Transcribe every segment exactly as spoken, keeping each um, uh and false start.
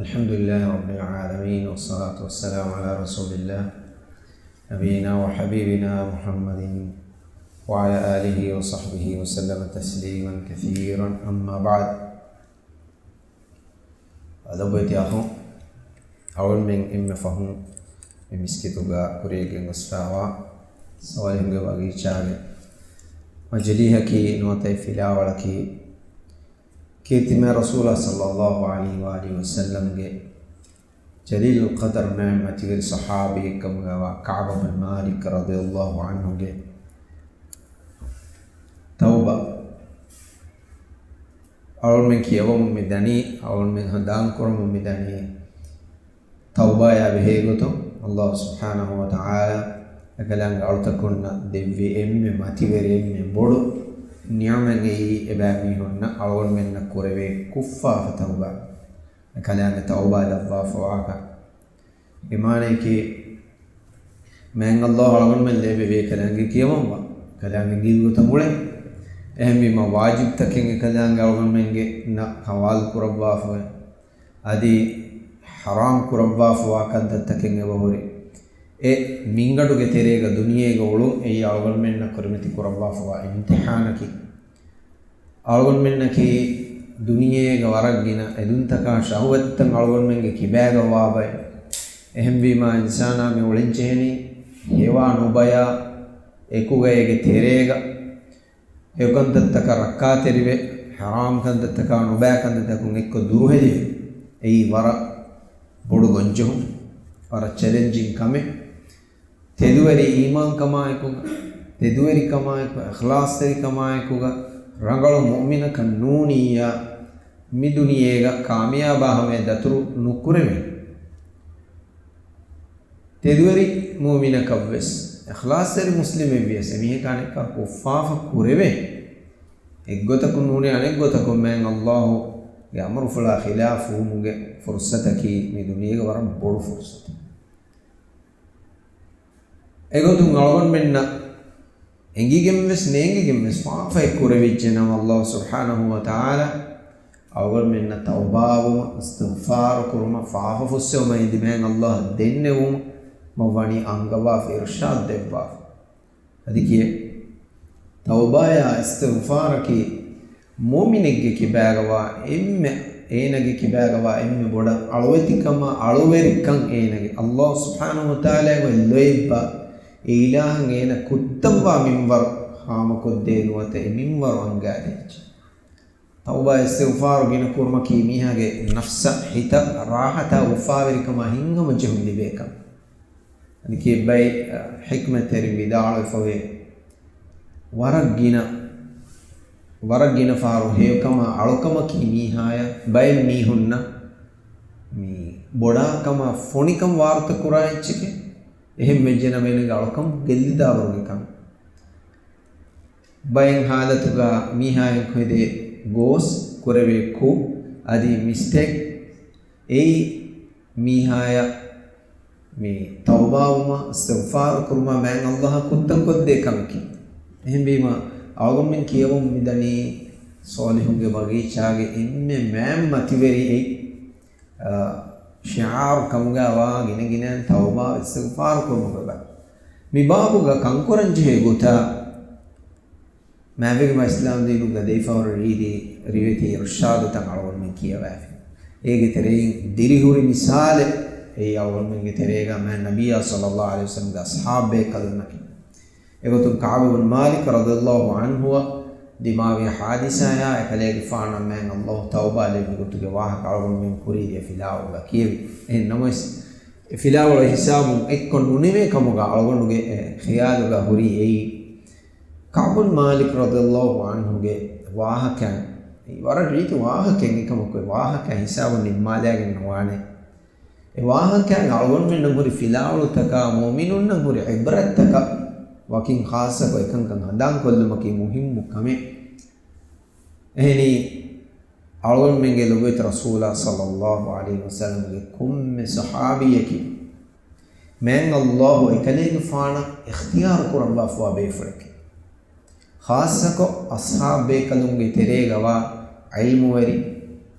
الحمد لله رب العالمين، والصلاة والسلام على رسول الله نبينا وحبيبنا محمد وعلى آله وصحبه وسلم تسليما كثيرا، أما بعد. ލޮބުވެތި އަޚުން، އަޅުގަނޑުމެން އެންމެ ފަހުން މި މިސްކިތުގަ ކުރިޔަށް ގޮސްފައިވާ ޞާލިޙުގެ ބަގީޗާގެ މަޖިލީހަކީ ނުވަތަ އެ ފިލާވަޅަކީ ކީރިތި މާތް ރަސޫލާ ޞައްލައްލާހު ޢަލައިހި ވައާލިހި ވަސައްލަމްގެ ޖަލީލުލް ޤަދަރު މާތް މަތިވެރި ޞަޙާބީއެއްކަމުގައިވާ ކަޢުބު ބިން މާލިކް ރަޟިޔައްލާހު ޢަންހުގެ ތައުބާ. އަޅުގަނޑުމެން ކިޔަވަމުން މި ދަނީ، އަޅުގަނޑުމެން ހަނދާން ކުރަމުން މި ދަނީ، ތައުބާޔާ ބެހޭ ގޮތުން ﷲ ސުބްޙާނަހޫ ވަތަޢާލާ އެކަލާނގެ އަޅުތަކުންނަށް ދެއްވި އެންމެ މަތިވެރި، އެންމެ ބޮޑު ނިޢުމަތް އެއީ އެބައިމީހުންނަށް އަޅުގަނޑުމެންނަށް ކުރެވޭ ކުށްފާފަ ތައުބާ. އެކަލާނގެ ތައުބާ ލައްވާފަވާކަށް. އެ މާނަޔަކީ، މާތް ﷲ އަޅުގަނޑުމެން ލޭބެވޭ ކަލާނގެ ކިޔަވަންވާ، ކަލާނގެ ގިރިގޮތަށް އުޅެން. އެހެންވީމަ، ވާޖިބްތަކެއް އެކަލާނގެ އަޅުގަނޑުމެންގެ ނަ ހަވާލު ކުރައްވާފަވޭ. އަދި ޙަރާމް ކުރައްވާފަވާ ކަންތައްތަކެއް އެބަހުރި. އެ މިންގަނޑުގެ ތެރޭގަ ދުނިޔޭގަ އުޅުން އެއީ އަޅުގަނޑުމެންނަށް ކުރިމަތި ކުރައްވާފަވާ އިމްތިޙާނަކީ. އަޅުގަނޑުމެންނަކީ ދުނިޔޭގަ ވަރަށް ގިނަ އެދުންތަކާ ޝަހުވަތްތައް އަޅުގަނޑުމެންގެ ކިބާގަ ވާ ބައެއް. އެހެންވީމާ، އިންސާނާ މި އުޅެންޖެހެނީ ހެވާ ނުބަޔާ އެކުގައިގެ ތެރޭގަ، އެ ކަންތައްތަކަށް ރައްކާތެރިވެ، ޙަރާމް ކަންތައްތަކާ ނުބައި ކަންތައްތަކުން އެއްކޮށް ދުރުހެލިވެ. އެއީ ވަރަށް ބޮޑު ގޮންޖެހުން، ވަރަށް ޗެލެންޖިން ކަމެއް. ތެދުވެރި އީމާންކަމާއެކުގަ، ތެދުވެރިކަމާއެކު، އިޚްލާޞްތެރިކަމާއެކުގަ ރަނގަޅު މުއުމިނަކަށް ނޫނިއްޔާ، މި ދުނިޔޭގަ ކާމިޔާބާ ހަމަޔަށް ދަތުރު ނުކުރެވޭ. ތެދުވެރި މުއުމިނަކަށްވެސް، އިޚްލާޞްތެރި މުސްލިމެއްވިޔަސް، އެމީހަކާ އަނެއްކާ ކުށްފާފަ ކުރެވޭ. އެއްގޮތަކުން ނޫނީ އަނެއްގޮތަކުން މާތް ﷲ ގެ އަމުރުފުޅާ ޚިލާފުވުމުގެ ފުރުޞަތަކީ މި ދުނިޔޭގެ ވަރަށް ބޮޑު ފުރުޞަތެއް. އެގޮތުން އަޅުގަނޑުމެންނަށް އެނގިގެންވެސް ނޭނގިގެންވެސް ފާފައެއް ކުރެވިއްޖެނަމަ، ﷲ ސުބްޙާނަހޫ ވަތަޢާލާ އަޅުގަނޑުމެންނަށް ތައުބާވުމަށް، އިސްތިޣްފާރު ކުރުމަށް، ފާފަ ފުއްސެވުމަށް އެދި މާތް ﷲ އަށް ދެންނެވުމަށް ވަނީ އަންގަވާފަ، އިރުޝާދު ދެއްވާފަ. އަދި ކިޔޭ، ތައުބާޔާ އިސްތިޣްފާރަކީ މުއުމިނެއްގެ ކިބާގަވާ އެންމެ، އޭނަގެ ކިބާގަވާ އެންމެ ބޮޑަށް އަޅުވެތިކަމާ އަޅުވެރިކަން އޭނަގެ ﷲ ސުބްޙާނަހޫ ވަތަޢާލާގެ ލޯތްބާ އެ އިލާހަށް އޭނަ ކުއްތައްވާ މިންވަރު ހާމަކޮށްދޭ ނުވަތަ އެ މިންވަރު އަންގާދޭ. ތައުބާ އިސްތިޣްފާރު ގިނަ ކުރުމަކީ މީހާގެ ނަފްސަށް ހިތަށް ރާޙަތާ އުފާވެރިކަމާ ހިތްހަމަޖެހުން ލިބޭ ކަމެއް. އަދި ކިޔެއްބައި، އަ، ޙިކްމަތްތެރިން ވިދާޅުވެފަވޭ، ވަރަށް ގިނަ، ވަރަށް ގިނަ ފަހަރު ހެޔޮކަމާ އަޅުކަމަކީ މީހާޔަށް ބައެއް މީހުންނަށް މި ބޮޑާކަމާ ފޮނިކަން ވާރުތަ ކުރާ އެއްޗެކޭ. އެހެން ވެއްޖެނަމަ އޭނަގެ އަޅުކަން ގެއްލިދާވަރުގެ ކަމެއް. ބައެއް ހާލަތުގަ މީހާއަށް ހެދޭ ގޯސް ކުރެވޭ ކުށް އަދި މިސްޓޭކް އެއީ މީހާޔަށް މި ތައުބާވުމަށް، އިސްތިޣްފާރު ކުރުމަށް މާތް ﷲ އަށް ކުއްތަން ކޮށްދޭ ކަމަކީ. އެހެންވީމަ، އަޅުގަނޑުމެން ކިޔަވަމުން މިދަނީ ޞާލިޙުންގެ ބަގީޗާގެ އެންމެ މާތް މަތިވެރި އެއް، އަ، ޝިޢާރު ކަމުގައިވާ ގިނަ ގިނައިން ތައުބާ އިސްތިޣްފާރު ކުރުމުގެ ބަ. މި ބާބުގަ ކަންކުރަންޖެހޭ ގޮތާ، މާތްވެގެންވާ އިސްލާމް ދީނުގަ ދެވިފަހުރު ރީތި ރިވެތި އިރުޝާދުތައް އަޅުގަނޑުމެން ކިޔަވައިފި. އޭގެ ތެރެއިން ދިރިހުރި މިސާލެއް އެއީ އަޅުގަނޑުމެންގެ ތެރޭގަ މާތް ނަބިއްޔާ ޞައްލައްލާހު ޢަލައިހި ވަސައްލަމްގެ އަޞްޙާބު ބޭކަލުންނަކީ. އެގޮތުން ކަޢުބު ބިން މާލިކް ރަޟިޔައްލާހު ޢަންހުއަށް ދިމާވި ޙާދިސާޔާ އެކަލޭގެފާނަށް މާތް ﷲ ތައުބާ ލެއްވި ގޮތުގެ ވާހަކަ އަޅުގަނޑުމެން ކުރީގެ ފިލާވަޅުގަ ކިޔެވި. އެހެން ނަމަވެސް، އެ ފިލާވަޅު ހިސާބުން އެއްކޮށް ނުނިމޭ ކަމުގަ އަޅުގަނޑުގެ ޚިޔާލުގަ ހުރީ އެއީ، ކަޢުބު ބިން މާލިކް ރަޟިޔައްލާހު ޢަންހުގެ ވާހަކައިން، ވަރަށް ރީތި ވާހަކައެއް، އެކަމަކު އެ ވާހަކަ ހިސާބުން ނިންމާލައިގެން ނުވާނެ. އެ ވާހަކައިން އަޅުގަނޑުމެންނަށް ހުރި ފިލާވަޅުތަކާ، މުއުމިނުންނަށް ހުރި ޢިބްރަތްތަކާ ވަކިން ޚާއްޞަކޮށް އެކަންކަން ހަނދާންކޮށްލުމަކީ މުހިއްމު ކަމެއް. އެހެނީ، އަޅުގަނޑުމެންގެ ލޮބުވެތި ރަސޫލާ ޞައްލައްލާހު ޢަލައިހި ވަސައްލަމްގެ ކޮންމެ ޞަޙާބީއަކީ، މާތް ﷲ އެކަލޭގެފާނަށް އިޚްތިޔާރު ކުރައްވާފަވާ ބޭފުޅެކޭ. ޚާއްޞަކޮށް އަޞްޙާބު ބޭކަލުންގެ ތެރޭގަވާ ޢިލްމުވެރި،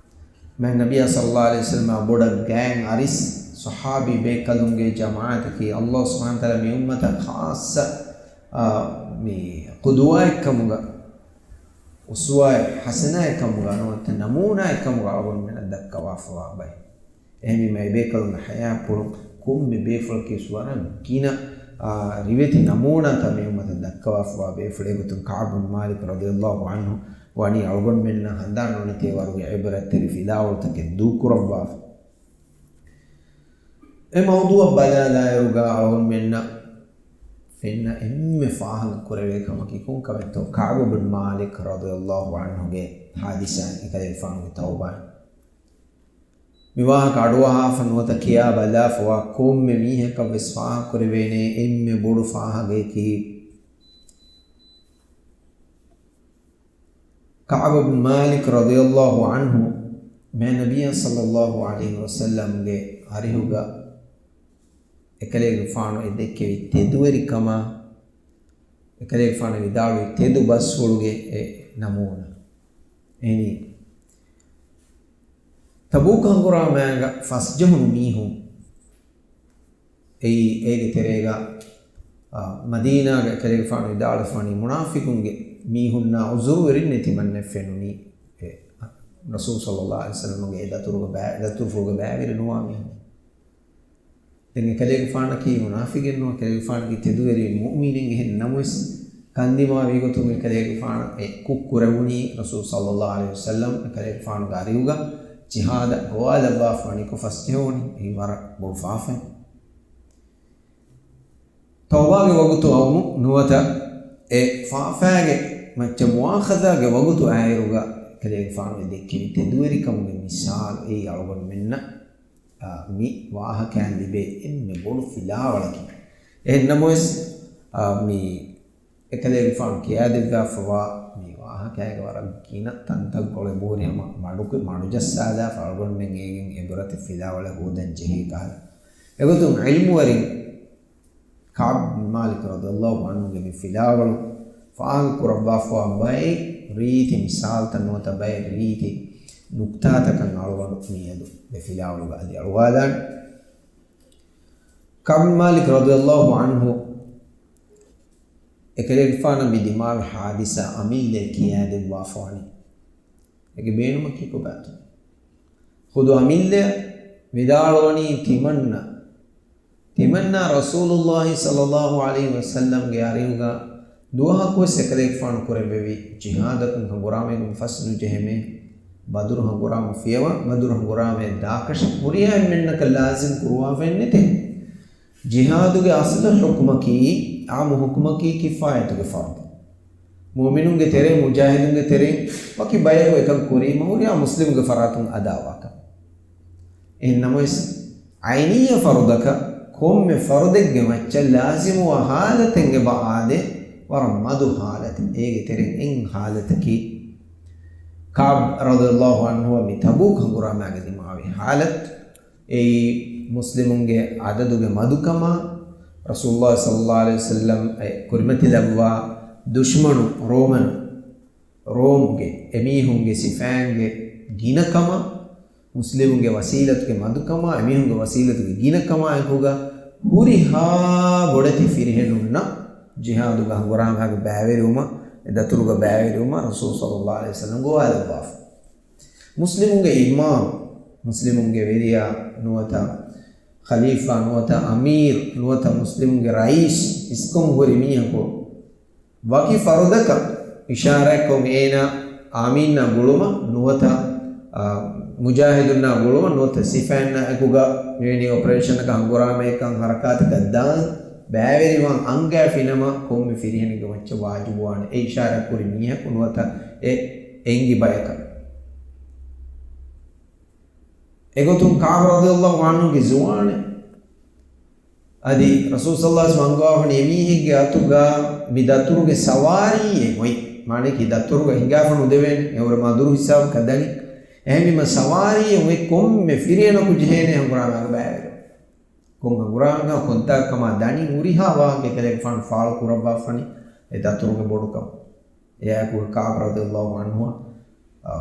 މާތް ނަބިއްޔާ ޞައްލައްލާހު ޢަލައިހި ވަސައްލަމާ ބޮޑަށް ގާތް އަރިސް ޞަޙާބީ ބޭކަލުންގެ ޖަމާޢަތަކީ، ﷲ ސުބްޙާނަހޫ ވަތަޢާލާ މި އުއްމަތަށް ޚާއްޞަ، އާ، މި ޤުދުވާއެއްކަމުގަ، އުސްވާއެއް ޙަސަނާއެއްކަމުގަ ނުވަތަ ނަމޫނާއެއްކަމުގަ އަޅުގަނޑުމެންނަށް ދައްކަވާފަވާ ބައެއް. އެހެންވީމަ އެބޭކަލުންގެ ޙަޔާތްޕުޅު ކޮންމެ ބޭފުޅަކީ ވަރަށް ގިނަ، އާ، ރިވެތި ނަމޫނާތައް މި އުއްމަތަށް ދައްކަވާފަވާ ބޭފުޅެއް. އެގޮތުން ކަޢުބު ބިން މާލިކް ރަޟިޔައްލާހު ޢަންހު ވަނީ އަޅުގަނޑުމެންނަށް ހަނދާން ނުނެތޭ ވަރުގެ ޢިބްރަތްތެރި ފިލާވަޅުތަކެއް ދޫކުރައްވާފަ. އެ މައުޟޫޢަށް ބަލާލާއިރުގަ އަޅުގަނޑުމެންނަށް ފެންނަ އެންމެ ފާހަގަ ކުރެވޭ ކަމަކީ ކޮންކަމެއްތޯ؟ ކަޢުބު ބިން މާލިކް ރަޟިޔައްލާހު ޢަންހުގެ ޙާދިސާ، އެކަލޭގެފާނުގެ ތައުބާ. މި ވާހަކަ އަޑުއަހާފަ ނުވަތަ ކިޔާ ބަލާފަވާ ކޮންމެ މީހަކަށް ވެސް ފާހަގަ ކުރެވޭނެ އެންމެ ބޮޑު ފާހަގައަކީ، ކަޢުބު ބިން މާލިކް ރަޟިޔައްލާހު ޢަންހު މާތް ނަބިއްޔާ ޞައްލައްލާހު ޢަލައިހި ވަސައްލަމްގެ އަރިހުގަ އެކަލޭގެފާނު އެ ދެއްކެވި ތެދުވެރިކަމާ، އެކަލޭގެފާނު ވިދާޅުވި ތެދު ބަސްފުޅުގެ އެ ނަމޫނާ. އެހެނީ، ތަބޫކު ހަނގުރާމައިގަ ފަސްޖެހުނު މީހުން، އެއީ، އޭގެ ތެރޭގަ، އާ، މަދީނާގަ އެކަލޭގެފާނު ވިދާޅުވެފާނީ، މުނާފިޤުންގެ މީހުންނާ ޢުޛުރުވެރިންނޭ ތިމަންނައަށް ފެނުނީ، އެ، ރަސޫލު ޞައްލައްލާހު ޢަލައިހި ވަސައްލަމްގެ އެ ދަތުރުގެ ބައި-، ދަތުރުފުޅުގެ ބައިވެރި ނުވާ މީހުން. ދެން އެކަލޭގެފާނަކީ މުނާފިޤެއް ނޫން، އެކަލޭގެފާނަކީ ތެދުވެރި މުއުމިނެއް. އެހެން ނަމަވެސް، ކަންދިމާވި ގޮތުން އެކަލޭގެފާނަށް އެ ކުށް ކުރެވުނީ، ރަސޫލު ޞައްލައްލާހު ޢަލައިހި ވަސައްލަމް އެކަލޭގެފާނުގެ އަރިހުގަ ޖިހާދަށް ގޮވާލައްވާފަ ވަނީ ކޮށް ފަސްޖެހުނީ. އެއީ ވަރަށް ބޮޑު ފާފައެއް. ތައުބާގެ ވަގުތު އައުމު ނުވަތަ އެ ފާފާގެ މައްޗަށް މުއާޚަޒާގެ ވަގުތު އައިއިރުގަ އެކަލޭގެފާނު އެ ދެއްކެވި ތެދުވެރިކަމުގެ މިސާލު އެއީ އަޅުގަނޑުމެންނަށް އާ، މި ވާހަކައިން ލިބޭ އެންމެ ބޮޑު ފިލާވަޅަކީ. އެހެން ނަމަވެސް، އާ، މި އެކަލޭގެފާނު ކިޔާދެއްވާފަވާ މި ވާހަކައިގެ ވަރަށް ގިނަ ތަންތަންކޮޅެއް ބޯރި ހަމަ މަޑުކި-، މަޑުޖައްސާލާފަ އަޅުގަނޑުމެން އޭގެން އެބުރަތި ފިލާވަޅެއް ހޯދަން ޖެހޭ ކަހަލަ. އެގޮތުން ޢިލްމުވެރިން ކަޢުބު ބިން މާލިކް ރަޟިޔައްލާހު ޢަންހުގެ މި ފިލާވަޅު ފާހަގަކުރައްވާފަވާ ބައެއް ރީތި މިސާލުތައް ނުވަތަ ބައެއް ރީތި ނުކްތާތަކަށް އަޅުގަނޑު މިއަދު މި ފިލާވަޅުގަ އަދި އަޅުވާލާނެ. ކަޢުބު ބިން މާލިކް ރަޟިޔައްލާހު ޢަންހު އެކަލޭގެފާނަށް މި ދިމާވި ޙާދިސާ އަމިއްލައަށް ކިޔާދެއްވާފަވަނީ. އޭގެ ބޭނުމަކީ ކޮބާތޯ؟ ޚުދު އަމިއްލަ ވިދާޅުވަނީ ތިމަންނަ، ތިމަންނާ ރަސޫލުﷲ ޞައްލައްލާހު ޢަލައިހި ވަސައްލަމްގެ އަރިހުގަ ދުވަހަކުވެސް އެކަލޭގެފާނު ކުރެއްވެވި ޖިހާދަކުން ހަނގުރާމައިގެން ފަސް ނުޖެހެމޭ. ބަދުރު ހަނގުރާމަ ފިޔަވާ، ބަދުރު ހަނގުރާމައަށް ދާކަށަ ހުރިހާ އެންމެންނަކަށް ލާޒިމް ކުރުވާފައެއް ނެތޭ. ޖިހާދުގެ އަސްލު ޙުކުމަކީ، ޢާއްމު ޙުކުމަކީ ކިފާޔަތުގެ ފަރުޟު. މުއުމިނުންގެ ތެރެއިން، މުޖާހިދުންގެ ތެރެއިން ވަކި ބަޔަކު އެކަން ކުރީމަ ހުރިހާ މުސްލިމުގެ ފަރާތުން އަދާވާކަން. އެހެން ނަމަވެސް، ޢައިނިއްޔަ ފަރުޟަކަށް ކޮންމެ ފަރުޟެއްގެ މައްޗަށް ލާޒިމުވާ ޙާލަތެއް އެބަ އާދޭ، ވަރަށް މަދު ޙާލަތެއް. އޭގެ ތެރެއިން އެއް ޙާލަތަކީ، ކަޢުބު ރަޟިޔައްލާހު ޢަންހު މި ތަބޫކު ހަނގުރާމައިގަ ދިމާވި ޙާލަތު. އެއީ މުސްލިމުންގެ އަދަދުގެ މަދުކަމާ، ރަސޫލުﷲ ޞައްލައްލާހު ޢަލައިހި ވަސައްލަމް އެ ކުރިމަތިލައްވާ ދުޝްމަނު ރޯމަނު، ރޯމްގެ އެމީހުންގެ ސިފައިންގެ ގިނަކަމާ، މުސްލިމުންގެ ވަސީލަތުގެ މަދުކަމާ، އެމީހުންގެ ވަސީލަތުގެ ގިނަކަމާ އެކުގަ ހުރިހާ ބޮޑެތި ފިރިހެނުންނަށް ޖިހާދުގަ ހަނގުރާމައިގަ ބައިވެރިވުމަށް، އެ ދަތުރުގަ ބައިވެރިވުމަށް ރަސޫލު ޞައްލައްލާހު ޢަލައިހި ވަސައްލަމް ގޮވާލައްވާފަ. މުސްލިމުންގެ އިމާމް، މުސްލިމުންގެ ވެރިޔާ ނުވަތަ ޚަލީފާ ނުވަތަ އަމީރު ނުވަތަ މުސްލިމުންގެ ރައީސް އިސްކޮށް ހުރި މީހަކު ވަކި ފަރުދަކަށް އިޝާރާތްކޮށް އޭނާ އާމީންނާ ގުޅުމަށް ނުވަތަ، އާ، މުޖާހިދުންނާ ގުޅުމަށް ނުވަތަ ސިފައިންނާ އެކުގަ މިވެނި އޮޕަރޭޝަނަކަށް ހަނގުރާމައެއްކަން ހަރަކާތަކަށް ދާން ބައިވެރިވާން އަންގާފިނަމަ ކޮންމެ ފިރިހެނެއްގެ މައްޗަށް ވާޖިބުވާނެ އެ އިޝާރާތް ކުރި މީހަކު ނުވަތަ އެ އެނގި ބަޔަކަށް. އެގޮތުން ކަޢުބު ރަޟިޔައްލާހު ޢަންހުގެ ޒުވާނެއް އަދި ރަސޫލު ޞައްލައްލާހު ޢަލައިހި ވަސައްލަމް އަންގަވާފަނި އެމީހެއްގެ އަތުގަ މި ދަތުރުގެ ސަވާރީއެއް އޮތް. މާނައަކީ ދަތުރުގަ ހިނގާފަ ނުދެވޭނެ. އެ ވަރަށް މަދުރު ހިސާބަކަށް ދަނީ. އެހެންވީމަ ސަވާރީއެއް އޮތް ކޮންމެ ފިރިހެނަކު ޖެހޭނެ ހަނގުރާމައިގަ ބައިވެރިވުން. ކޮން ހަނގުރާމައެއްގަ ކޮންތާކަމާ ދަނީ ހުރިހާ ވާހަކަ އެކަލޭގެފާނު ފާޅު ކުރައްވާފަނި އެ ދަތުރުގެ ބޮޑުކަމަށް. އެއާއެކު ކަޢުބު ރަޟިޔައްލާހު ޢަންހު، އާ،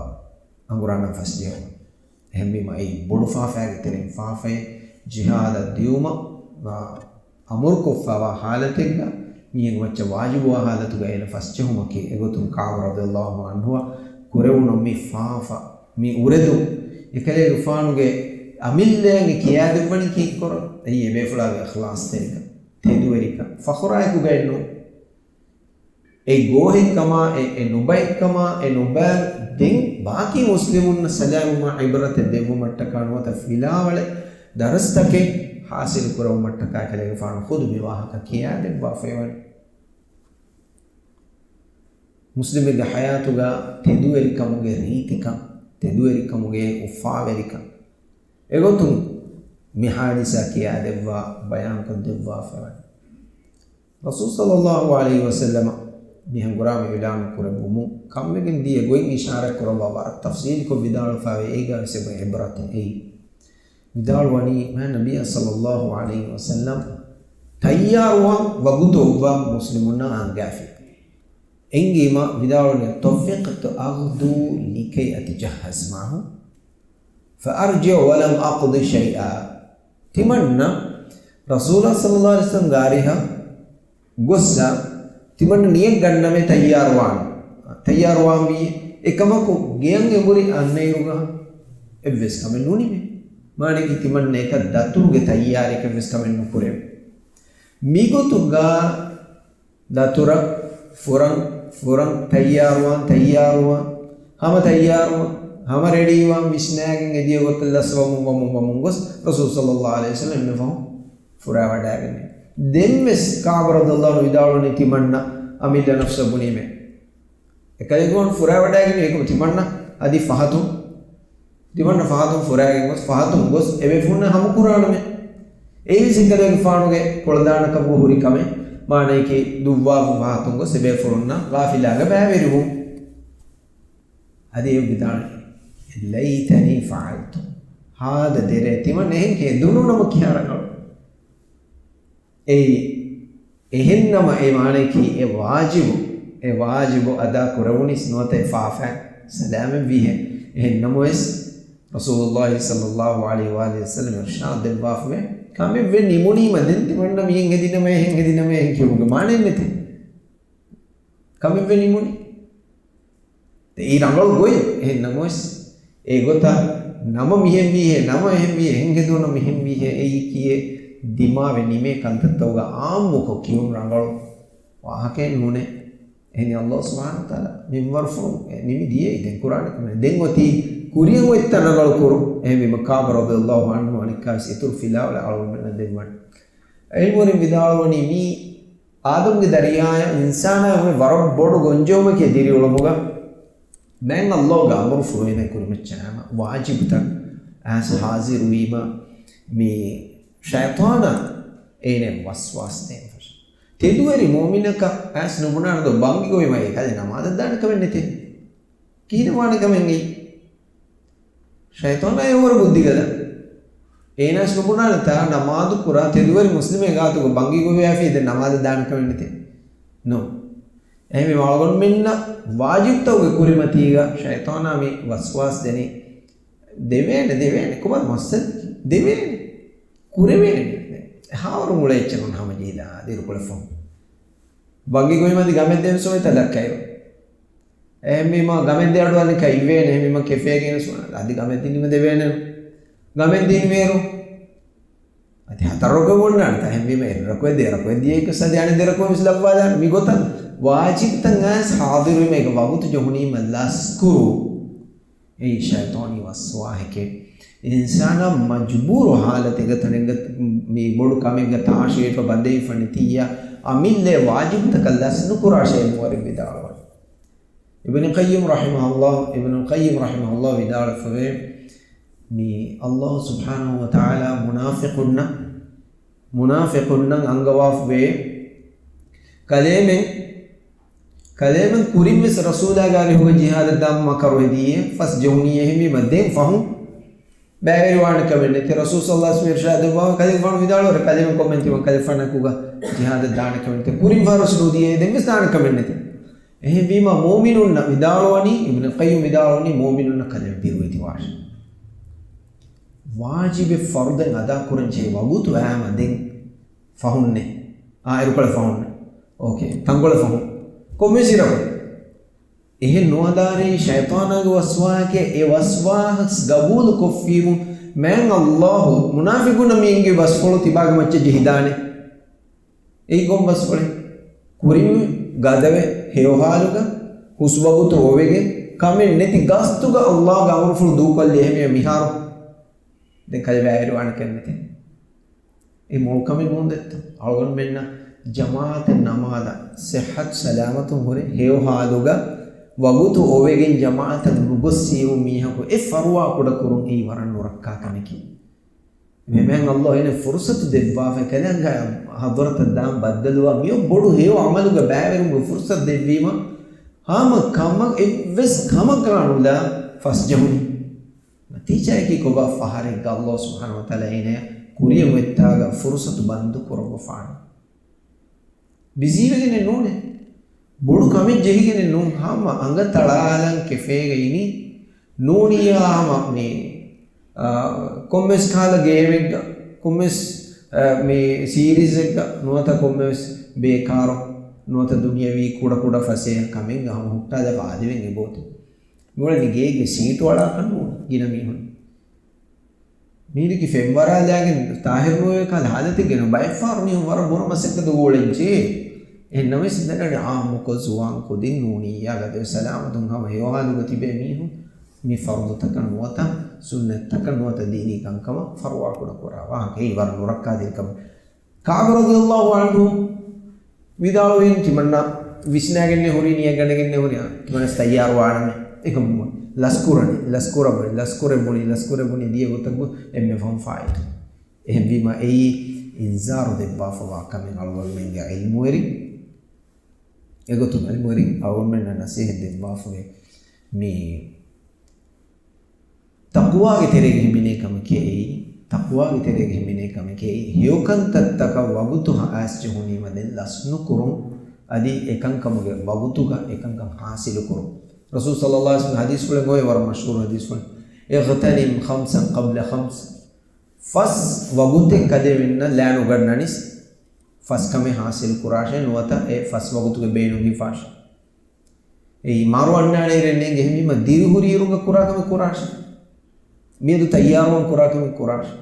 ހަނގުރާމައިން ފަސްޖެހުނު. އެހެންވީމަ އެއީ ބޮޑު ފާފައިގެ ތެރެއިން ފާފައެއް. ޖިހާދަށް ދިޔުމަށް އަމުރުކޮށްފައިވާ ހާލަތެއްގަ މީހެއްގެ މައްޗަށް ވާޖިބުވާ ހާލަތުގަ އޭނަ ފަސްޖެހުމަކީ އެގޮތުން ކަޢުބު ރަޟިޔަﷲ ޢަންހުއަށް ކުރެވުނު މި ފާފަ، މި އުރެދުން އެކަލޭގެފާނުގެ އަމިއްލައަށް ކިޔާދެއްވަނީ ކީއްކުރަން؟ އެއީ އެބޭފުޅާގެ އިޚްލާޞްތެރިކަން، ތެދުވެރިކަން، ފަޚުރާއެކުގައެއްނޫން. އެ ގޯހެއްކަމާ، އެ، އެ ނުބައެއްކަމާ، އެ ނުބައި ދެން ބާކީ މުސްލިމުންނަށް ސަލާމުމާ ޢިބްރަތެއް ދެއްވުމަށްޓަކާ ނުވަތަ ފިލާވަޅެއް ދަރަސްތަކެއް ޙާޞިލު ކުރެވުމަށްޓަކާ ކަލޭގެފާނު ޚުދު މި ވާހަކަ ކިޔާދެއްވާފައިވަނީ. މުސްލިމެއްގެ ޙަޔާތުގަ ތެދުވެރިކަމުގެ ރީތިކަން، ތެދުވެރިކަމުގެ އުފާވެރިކަން އެގޮތުން މި ޙާދިސާ ކިޔާދެއްވާ ބަޔާންކޮށްދެއްވާފައިވަނީ. ރަސޫލު ޞައްލައްލާހު ޢަލައިހި ވަސައްލަމަ މިހެން ކުރާ މި އިޢުލާނު ކުރެއްވުމުން ކަންވެގެން ދިޔަ ގޮތް އިޝާރާތް ކުރައްވާ ވަރަށް ތަފްޞީލުކޮށް ވިދާޅުވެފައިވޭ، އޭގަ ވެސް އެބަ ޢިބްރަތެއް އެއީ. ވިދާޅުވަނީ މާތް ނަބިއްޔާ ޞައްލައްލާހު ޢަލައިހި ވަސައްލަމް ތައްޔާރުވާން ވަގުތު އޮއްވާ މުސްލިމުންނަށް އަންގާފި. އެނގީމަ ވިދާޅުވަނީ، طفقت أغدو لكي أتجهز معه فأرجع ولم أقض شيئا. ތިމަންނަ ރަސޫލާ ޞައްލައްލާހު ޢަލައިހި ވަސައްލަމް ގާރިހަށް ގޮއްސަ ތިމަންނަ ނިޔަތް ގަންނަމޭ ތައްޔާރުވާން. ތައްޔާރުވާންވީ އެކަމަކު ގެޔަށް އެނބުރި އަންނައިރުގަ އެއްވެސް ކަމެއް ނުނިމޭ. މާނައަކީ ތިމަންނަ އެކަ ދަތުރުގެ ތައްޔާރީއެއްވެސް ކަމެއް ނުކުރެވޭ. މިގޮތުގަ ދަތުރަށް ފުރަން، ފުރަން ތައްޔާރުވާން، ތައްޔާރުވާން، ހަމަ ތައްޔާރުވާން، ހަމަ ރެޑީވާން ވިސްނާގެން އެދިޔަ ގޮތަށް ލަސްވަމުން ވަމުން ވަމުން ގޮސް ރަސޫލު ޞައްލައްލާހު ޢަލައިހި ވަސައްލަމް އެންމެ ފަހުން ފުރާވަޑައިގެންނެވި. ދެންވެސް ކަޢުބު ރަޟިޔަﷲ ޢަންހު ވިދާޅުވަނީ ތިމަންނަ އަމިއްލަ ނަފްސަށް ބުނީމޭ. އެކަލޭގެފާނު ފުރާވަޑައިގެން އެކަމު ތިމަންނަ އަދި ފަހަތުން، ތިމަންނަ ފަހަތުން ފުރާގެން ގޮސް ފަހަތުން ގޮސް އެބޭފުޅުންނާ ހަމަކުރާނަމޭ. އެއީވެސް އެކަލޭގެފާނުގެ ކުޅަދާނަކަމުގަ ހުރި ކަމެއް. މާނައަކީ ދުއްވާފަ ފަހަތުން ގޮސް އެބޭފުޅުންނާ ޣާފިލާގަ ބައިވެރިވުން. އަދި އެ ވިދާޅުވި، ليتني فعلت. ހާދަ ދެރޭ ތިމަން އެހެން ހެދުނުނަމަ ކިހާ ރަނގަޅު. އެއީ، އެހެންނަމަ އެ މާނައަކީ އެ ވާޖިބު، އެ ވާޖިބު އަދާ ކުރެވުނީސް ނުވަތަ އެ ފާފައިން ސަލާމަތްވީހޭ. އެހެންނަމަވެސް، ރަސޫލުﷲ ޞައްލައްލާހު ޢަލައިހި ވައަލިހި ވަސައްލަމް އިރުޝާދު ދެއްވާފަވޭ، ކަމެއްވެ ނިމުނީމަ ދެން ތިމަންނަ މިހެން ހެދިނަމޭ، އެހެން ހެދިނަމޭ، އެހެން ކިޔުމުގެ މާނައެއް ނެތޭ. ކަމެއްވެ ނިމުނީ. އެއީ ރަނގަޅު ގޮތް. އެހެން ނަމަވެސް، އެގޮތަށް ނަމަ މިހެންވީހޭ، ނަމަ އެހެންވީ، އެހެން ހެދުނަ މިހެންވީހޭ، އެއީ ކިޔޭ ދިމާވެ ނިމޭ ކަންތައްތަކުގަ އާއްމުކޮށް ކިޔުން ރަނގަޅު ވާހަކައެއް ނޫނޭ. އެހެނީ ﷲ ސުބްޙާނަހޫ ވަތަޢާލާ މިންވަރުފުޅުން ނިމި ދިޔައީ ދެން ކުރާނެ ކަމެއް. ދެން އޮތީ ކުރިޔަށް އޮތްތަން ރަނގަޅު ކުރުން. އެހެންވީމަ ކަޢުބު ރަޟިޔަﷲ ޢަންހު އަނެއްކާވެސް އިތުރު ފިލާވަޅެއް އަޅުގަނޑުމެންނަށް ދެއްވަން. ޢިލްމުވެރިން ވިދާޅުވަނީ މީ އާދަމްގެ ދަރިޔާއަށް އިންސާނާ ވެ ވަރަށް ބޮޑު ގޮންޖެހުމަކީ ދިރިއުޅުމުގަ މާތް ﷲގެ އަމުރުފުޅު އޭނަ ކުރިމައްޗަށް ހަމަ ވާޖިބުތައް އައިސް ޙާޟިރުވީމަ މި ޝައިޠާނާ އޭނަ ވަސްވާސް ދޭން ފަށާ. ތެދުވެރި މުއުމިނަކަށް އައިސް ނުބުނާނެ ދޯ ބަންގި ގޮވީމަ އެކަލޭ ނަމާދަށް ދާނެ ކަމެއް ނެތޭ. ކިހިނެއް ވާނެ ކަމެއް އެއީ؟ ޝައިޠާނާ އެވަރު ބުއްދިގަދަ. އޭނާސް ނުބުނާނެތާ ނަމާދު ކުރާ ތެދުވެރި މުސްލިމެއް ގާތުގަ ބަންގި ގޮވިޔާފި ދެން ނަމާދަށް ދާނެ ކަމެއް ނެތޭ. ނޫން. އެހެންވީމަ އަޅުގަނޑުމެންނަށް ވާޖިބުތަކުގެ ކުރިމަތީގަ ޝައިޠާނާ މި ވަސްވާސް ދެނީ. ދެވޭނެ، ދެވޭނެ. ކޮބާ މައްސަލަ؟ ދެވޭނެ. ކުރެވޭނެ. އެހާވަރު އުޅޭ އެއްޗެއް ނޫން ހަމަޖެހިލާ އަދި އިރުކޮޅެއް ފަހުން. ބަންގި ގޮވީމަ އަދި ގަމެއް ދޭން ސުވައިތަ ލައްކައިރު. އެހެންވީމަ ގަމެއް ދޭ އަޑު އަނެއްކާ އިއްވޭނެ. އެހެންވީމަ ކެފޭގެ އިންނަ ސުވަ-، އަދި ގަމެއް ދިނުމަށް ދެވޭނެ. ގަމެއް ދިނުމިއިރު އަދި ހަތަރު ރަކުޢަތް އޮންނާނެތާ. އެހެންވީމަ އެއް ރަކުޢަތް ދެ ރަކުޢަތް ދިޔައީކަސް އަދި އަނެއް ދެ ރަކުޢަތް ވެސް ލައްވާލާނެ. މިގޮތަށް ވާޖިބުތައް އައިސް ޙާޟިރުވީމަ އޭގަ ވަގުތު ޖެހުނީމަ ލަސްކުރު. އެއީ ޝައިޠާނީ ވަސްވާހެކޭ. އިންސާނާ މަޖުބޫރު ޙާލަތެއްގަ ތަނެއްގަ މި ބޮޑު ކަމެއްގަ ތާށިވެފަ ބަނދެވިފަ ނެތިއްޔާ، އަމިއްލައި ވާޖިބުތަކަށް ލަސް ނުކުރާށޭ އިލްމުވެރިން ވިދާޅުވަނީ. އިބްނު ޤައްޔިމް ރަޙިމަހުﷲ، އިބްނު ޤައްޔިމް ރަޙިމަހުﷲ ވިދާޅުވެފަވޭ، މި ﷲ ސުބްޙާނަހޫ ވަތަޢާލާ މުނާފިޤުންނަށް، މުނާފިޤުންނަށް އަންގަވާފަވޭ، ކަލޭމެން، ކަލޭމެން ކުރިންވެސް ރަސޫލާގެ އަރިހުގަ ޖިހާދަށް ދާން މަކަރު ހެދިއްޔޭ، ފަސް ޖެހުނީ. އެހެންވީމަ ދެން ފަހުން ބައިވެރިވާނެ ކަމެއް ނެތި. ރަސޫލު ޞައްލައްލާހު ޢަލައިހި ވަސައްލަމް އިރުޝާދު ދެއްވާފަ ކަލޭގެފާނު ވިދާޅުވަރެއް، ކަލޭމެން ކޮންމެން ތިމަން ކަލޭގެފާނަކުގަ ޖިހާދަށް ދާނެ ކަމެއް ނެތި. ކުރިން ފަހަރު ރަސޫލު ދިޔައީ ދެންވެސް ދާނެ ކަމެއް ނެތި. އެހެންވީމަ މުއުމިނުންނަށް ވިދާޅުވަނީ، އިބްނު ޤައްޔިމް ވިދާޅުވަނީ މުއުމިނުންނަށް ކަލޭމެން ބިރުވެތިވާށޭ. ވާޖިބެއް ފަރުދެއް އަދާކުރަން ޖެހޭ ވަގުތު އައިމަ ދެން ފަހުންނޭ. އާ، އިރުކޮޅެއް ފަހުން. އޯކޭ. ތަންކޮޅެއް ފަހުން. ކޮންމެސް އިރަކު. އެހެން ނުވަދާރީ ޝައިޠާނާގެ ވަސްވާހަކެއް، އެ ވަސްވާހަސް ގަބޫލު ކޮށްފީމު، މާތް ﷲ މުނާފިޤުންނަށް މި އެންގެވި ބަސްފުޅު ތިބާގެ މައްޗަށް ޖެހިދާނެ. އެއީ ކޮން ބަސްފުޅެއް؟ ކުރިން ގަދަވެ، ހެޔޮހާލުގަ، ހުސްވަގުތު އޮވެގެން، ކަމެއް ނެތި ގަސްތުގަ ﷲ ގެ އަމުރުފުޅު ދޫކޮށްލި އެހެންވެ މިހާރު. ދެން ކަލޭ ބައިވެރިވާނެ ކަންނެތި. އެ މޮޅު ކަމެއް ނޫން ދެއްތޯ؟ އަޅުގަނޑުމެންނަށް ޖަމާޢަތަށް ނަމާދަށް ޞިއްޙަތު ސަލާމަތުން ހުރެ ހެޔޮ ހާލުގަ ވަގުތު އޮވެގެން ޖަމާޢަތަށް ނުގޮސް ހީވު މީހަކު އެ ފަރުވާ ކުޑަ ކުރުން އެއީ ވަރަށް ނުރައްކާ ކަމެކޭ. މި މާތް ﷲ އޭނަ ފުރުޞަތު ދެއްވާފަ ކަލޭގެ ޙަޟްރަތަށް ދާން ބައްދަލުވާ މިއޮއް ބޮޑު ހެޔޮ ޢަމަލުގަ ބައިވެރިވުމުގެ ފުރުޞަތު ދެއްވީމަ ހަމަ ކަމަށް އެއްވެސް ކަމަކާ ނުލާ ފަސްޖެހުނީ. ނަތީޖާއަކީ ކޮބާ؟ ފަހަރެއްގަ ﷲ ސުބްޙާނަހޫ ވަތަޢާލާ އޭނަޔަށް ކުރިޔަށް އޮތްތާގަ ފުރުޞަތު ބަންދު ކުރައްވަފާނެ. ބިޒީވެގެނެއް ނޫނޭ. ބޮޑު ކަމެއް ޖެހިގެނެއް ނޫން. ހަމަ އަނގަ ތަޅާލަން ކެފޭގަ އިނީ. ނޫނިއްޔާ ހަމަ މި، އާ، ކޮންމެސް ކަހަލަ ގޭމެއްގަ، ކޮންމެސް، އާ، މި ސީރީޒެއްގަ، ނުވަތަ ކޮންމެވެސް ބޭކާރު، ނުވަތަ ދުނިޔަވީ ކުޑަކުޑަ ފަސޭހަ ކަމެއްގަ ހަމަ ހުއްޓާލާފަ އާދެވެން އެބައޮތޭ. މިއުޅެނީ ގޭގެ ސީޓު އަޅާކަށް ނޫން ގިނަ މީހުން. މީރިކި ފެންވަރާލާގެން ތާހިރު ނުވެ ކަހަލަ ހާލަތެއްގަ ނޫން. ބައެއްފަހަރު މީހުން ވަރަށް ބުރަ މަސައްކަތުގަ އުޅެން ޖެހޭ. އެހެން ނަމަވެސް ދެންނެވި އާއްމުކޮށް ޒުވާން ކުދިން ނޫނިއްޔާ ގަދަވެ ސަލާމަތުން ހަމަ ހެޔޮ ހާލުގަ ތިބޭ މީހުން މި ފަރުޟުތަކަށް ނުވަތަ ސުންނަތްތަކަށް ނުވަތަ ދީނީ ކަންކަމަށް ފަރުވާ ކުޑަ ކުރާ ވާހަކަ އެއީ ވަރަށް ނުރައްކާތެރި ކަމެއް. ކަޢުބު ރަޟިޔަﷲ ޢަންހު ވިދާޅުވީ ތިމަންނަ ވިސްނާގެންނޭ ހުރީ، ނިޔަތް ގަނެގެންނޭ ހުރީ، ތިމަންނަ ތައްޔާރު ވާނަމޭ. އެކަމު ލަސްކުރަނީ، ލަސްކުރައްވަނީ، ލަސްކުރެއްވުނީ، ލަސްކުރެއްވުނީ ދިޔަ ގޮތަށް އެންމެ ފަހުން ފާއިތު. އެހެންވީމަ އެއީ އިންޒާރު ދެއްވާފަވާ ކަމެއް. އަޅުގަނޑުމެންގެ ޢިލްމުވެރިން، އެގޮތުން ޢިލްމުވެރިން އަޅުގަނޑުމެންނަށް ނަޞޭޙަތް ދެއްވާފަވޭ. މި ތަޤްވާގެ ތެރޭގަ ހިމެނޭ ކަމެކޭ އެއީ، ތަޤްވާގެ ތެރޭގަ ހިމެނޭ ކަމެކޭ އެއީ، ހެޔޮކަންތައްތަކަށް ވަގުތު ހަ-، އައިސް ޖެހުނީމަ ދެން ލަސްނުކުރުން، އަދި އެކަންކަމުގެ ވަގުތުގަ އެކަންކަން ޙާޞިލުކުރުން. ރަސޫލު ޞައްލަﷲ ޢަލައިހި ވަސައްލަމް ޙަދީޘްފުޅެއް އޮވޭ، ވަރަށް މަޝްހޫރު ޙަދީޘްފުޅެއް، "اغْتَنِمْ خَمْسًا قَبْلَ خَمْسٍ." ފަސް ވަގުތެއް ކަލޭމެންނަށް ލާނުގަންނަނީސް، ފަސް ކަމެއް ޙާޞިލު ކުރާށޭ، ނުވަތަ އެ ފަސް ވަގުތުގެ ބޭނުން ހިފާށޭ. އެއީ މަރު އަންނާނެ އިރެއް ނޭނގެ. އެހެންވީމަ ދިރިހުރި އިރުގަ ކުރާ ކަމެއް ކުރާށޭ. މިއަދު ތައްޔާރުވާން ކުރާ ކަމެއް ކުރާށޭ.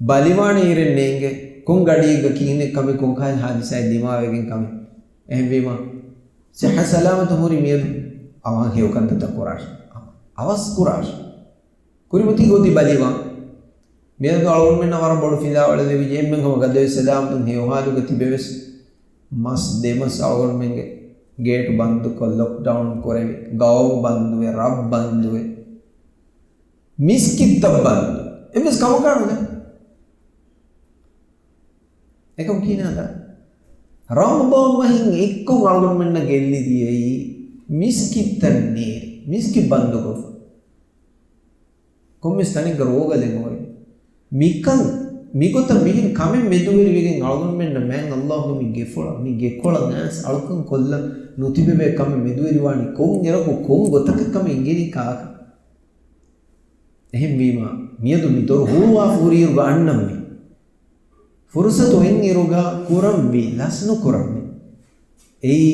ބަލިވާނެ އިރެއް ނޭނގެ. ކޮން ގަޑިއެއްގަ ކިހިނެއް ކަމެއް ކޮން ކަހަލަ ހާދިސާއެއް ދިމާވެގެން ކަމެއް. އެހެންވީމަ ޞިއްޙަ ސަލާމަތު ހުރި މިއަދު އަވަހަށް ހެޔޮކަންތައްތައް ކުރާށޭ. އަވަސް ކުރާށޭ. ކުރިމަތީ ގޮތީ ބަލިވާން. މިއަދު އަޅުގަނޑުމެންނަށް ވަރަށް ބޮޑު ފިލާވަޅެއް ލިބިއްޖެ. އެންމެން ހަމަ ގަދަވެ ސަލާމަތުން ހެޔޮހާލުގަ ތިބެވެސް، މަސް ދެމަސް އަޅުގަނޑުމެންގެ ގޭޓު ބަންދުކޮށް، ލޮކްޑައުން ކުރެވި، ގައު ބަންދުވެ، ރަށް ބަންދުވެ، މިސްކިތްތައް ބަންދު. އެއްވެސް ކަމަކާ ނުދާ. އެކަމް ކިހިނެއް ހަދާ؟ ރަމަޟާން މަހިން އެއްކޮށް އަޅުގަނޑުމެންނަށް ގެއްލި ދިޔައީ މިސްކިތްތައް ނޭރި، މިސްކިތް ބަންދުކޮށްފަ. ކޮންމެސް ތަނެއްގަ ރޯގަލެއް އޮވެ. މިކަން، މިގޮތަށް މިހެން ކަމެއް މެދުވެރިވެގެން އަޅުގަނޑުމެންނަށް މާތް ﷲ ގެ މި ގެކޮޅަށް، މި ގެކޮޅަށް އައިސް އަޅުކަން ކޮށްލަން ނުތިބެވޭ ކަމެއް މެދުވެރިވާނީ ކޮން އިރަކު ކޮން ގޮތަކަށް ކަމެއް އެނގެނީ ކާކަށް؟ އެހެންވީމަ، މިއަދު މި ދޮރު ހުޅުވާފަ ހުރިއިރުގަ އަންނަންވީ. ފުރުޞަތު އޮތް އިރުގަ ކުރަންވީ، ލަސްނުކުރަންވީ. އެއީ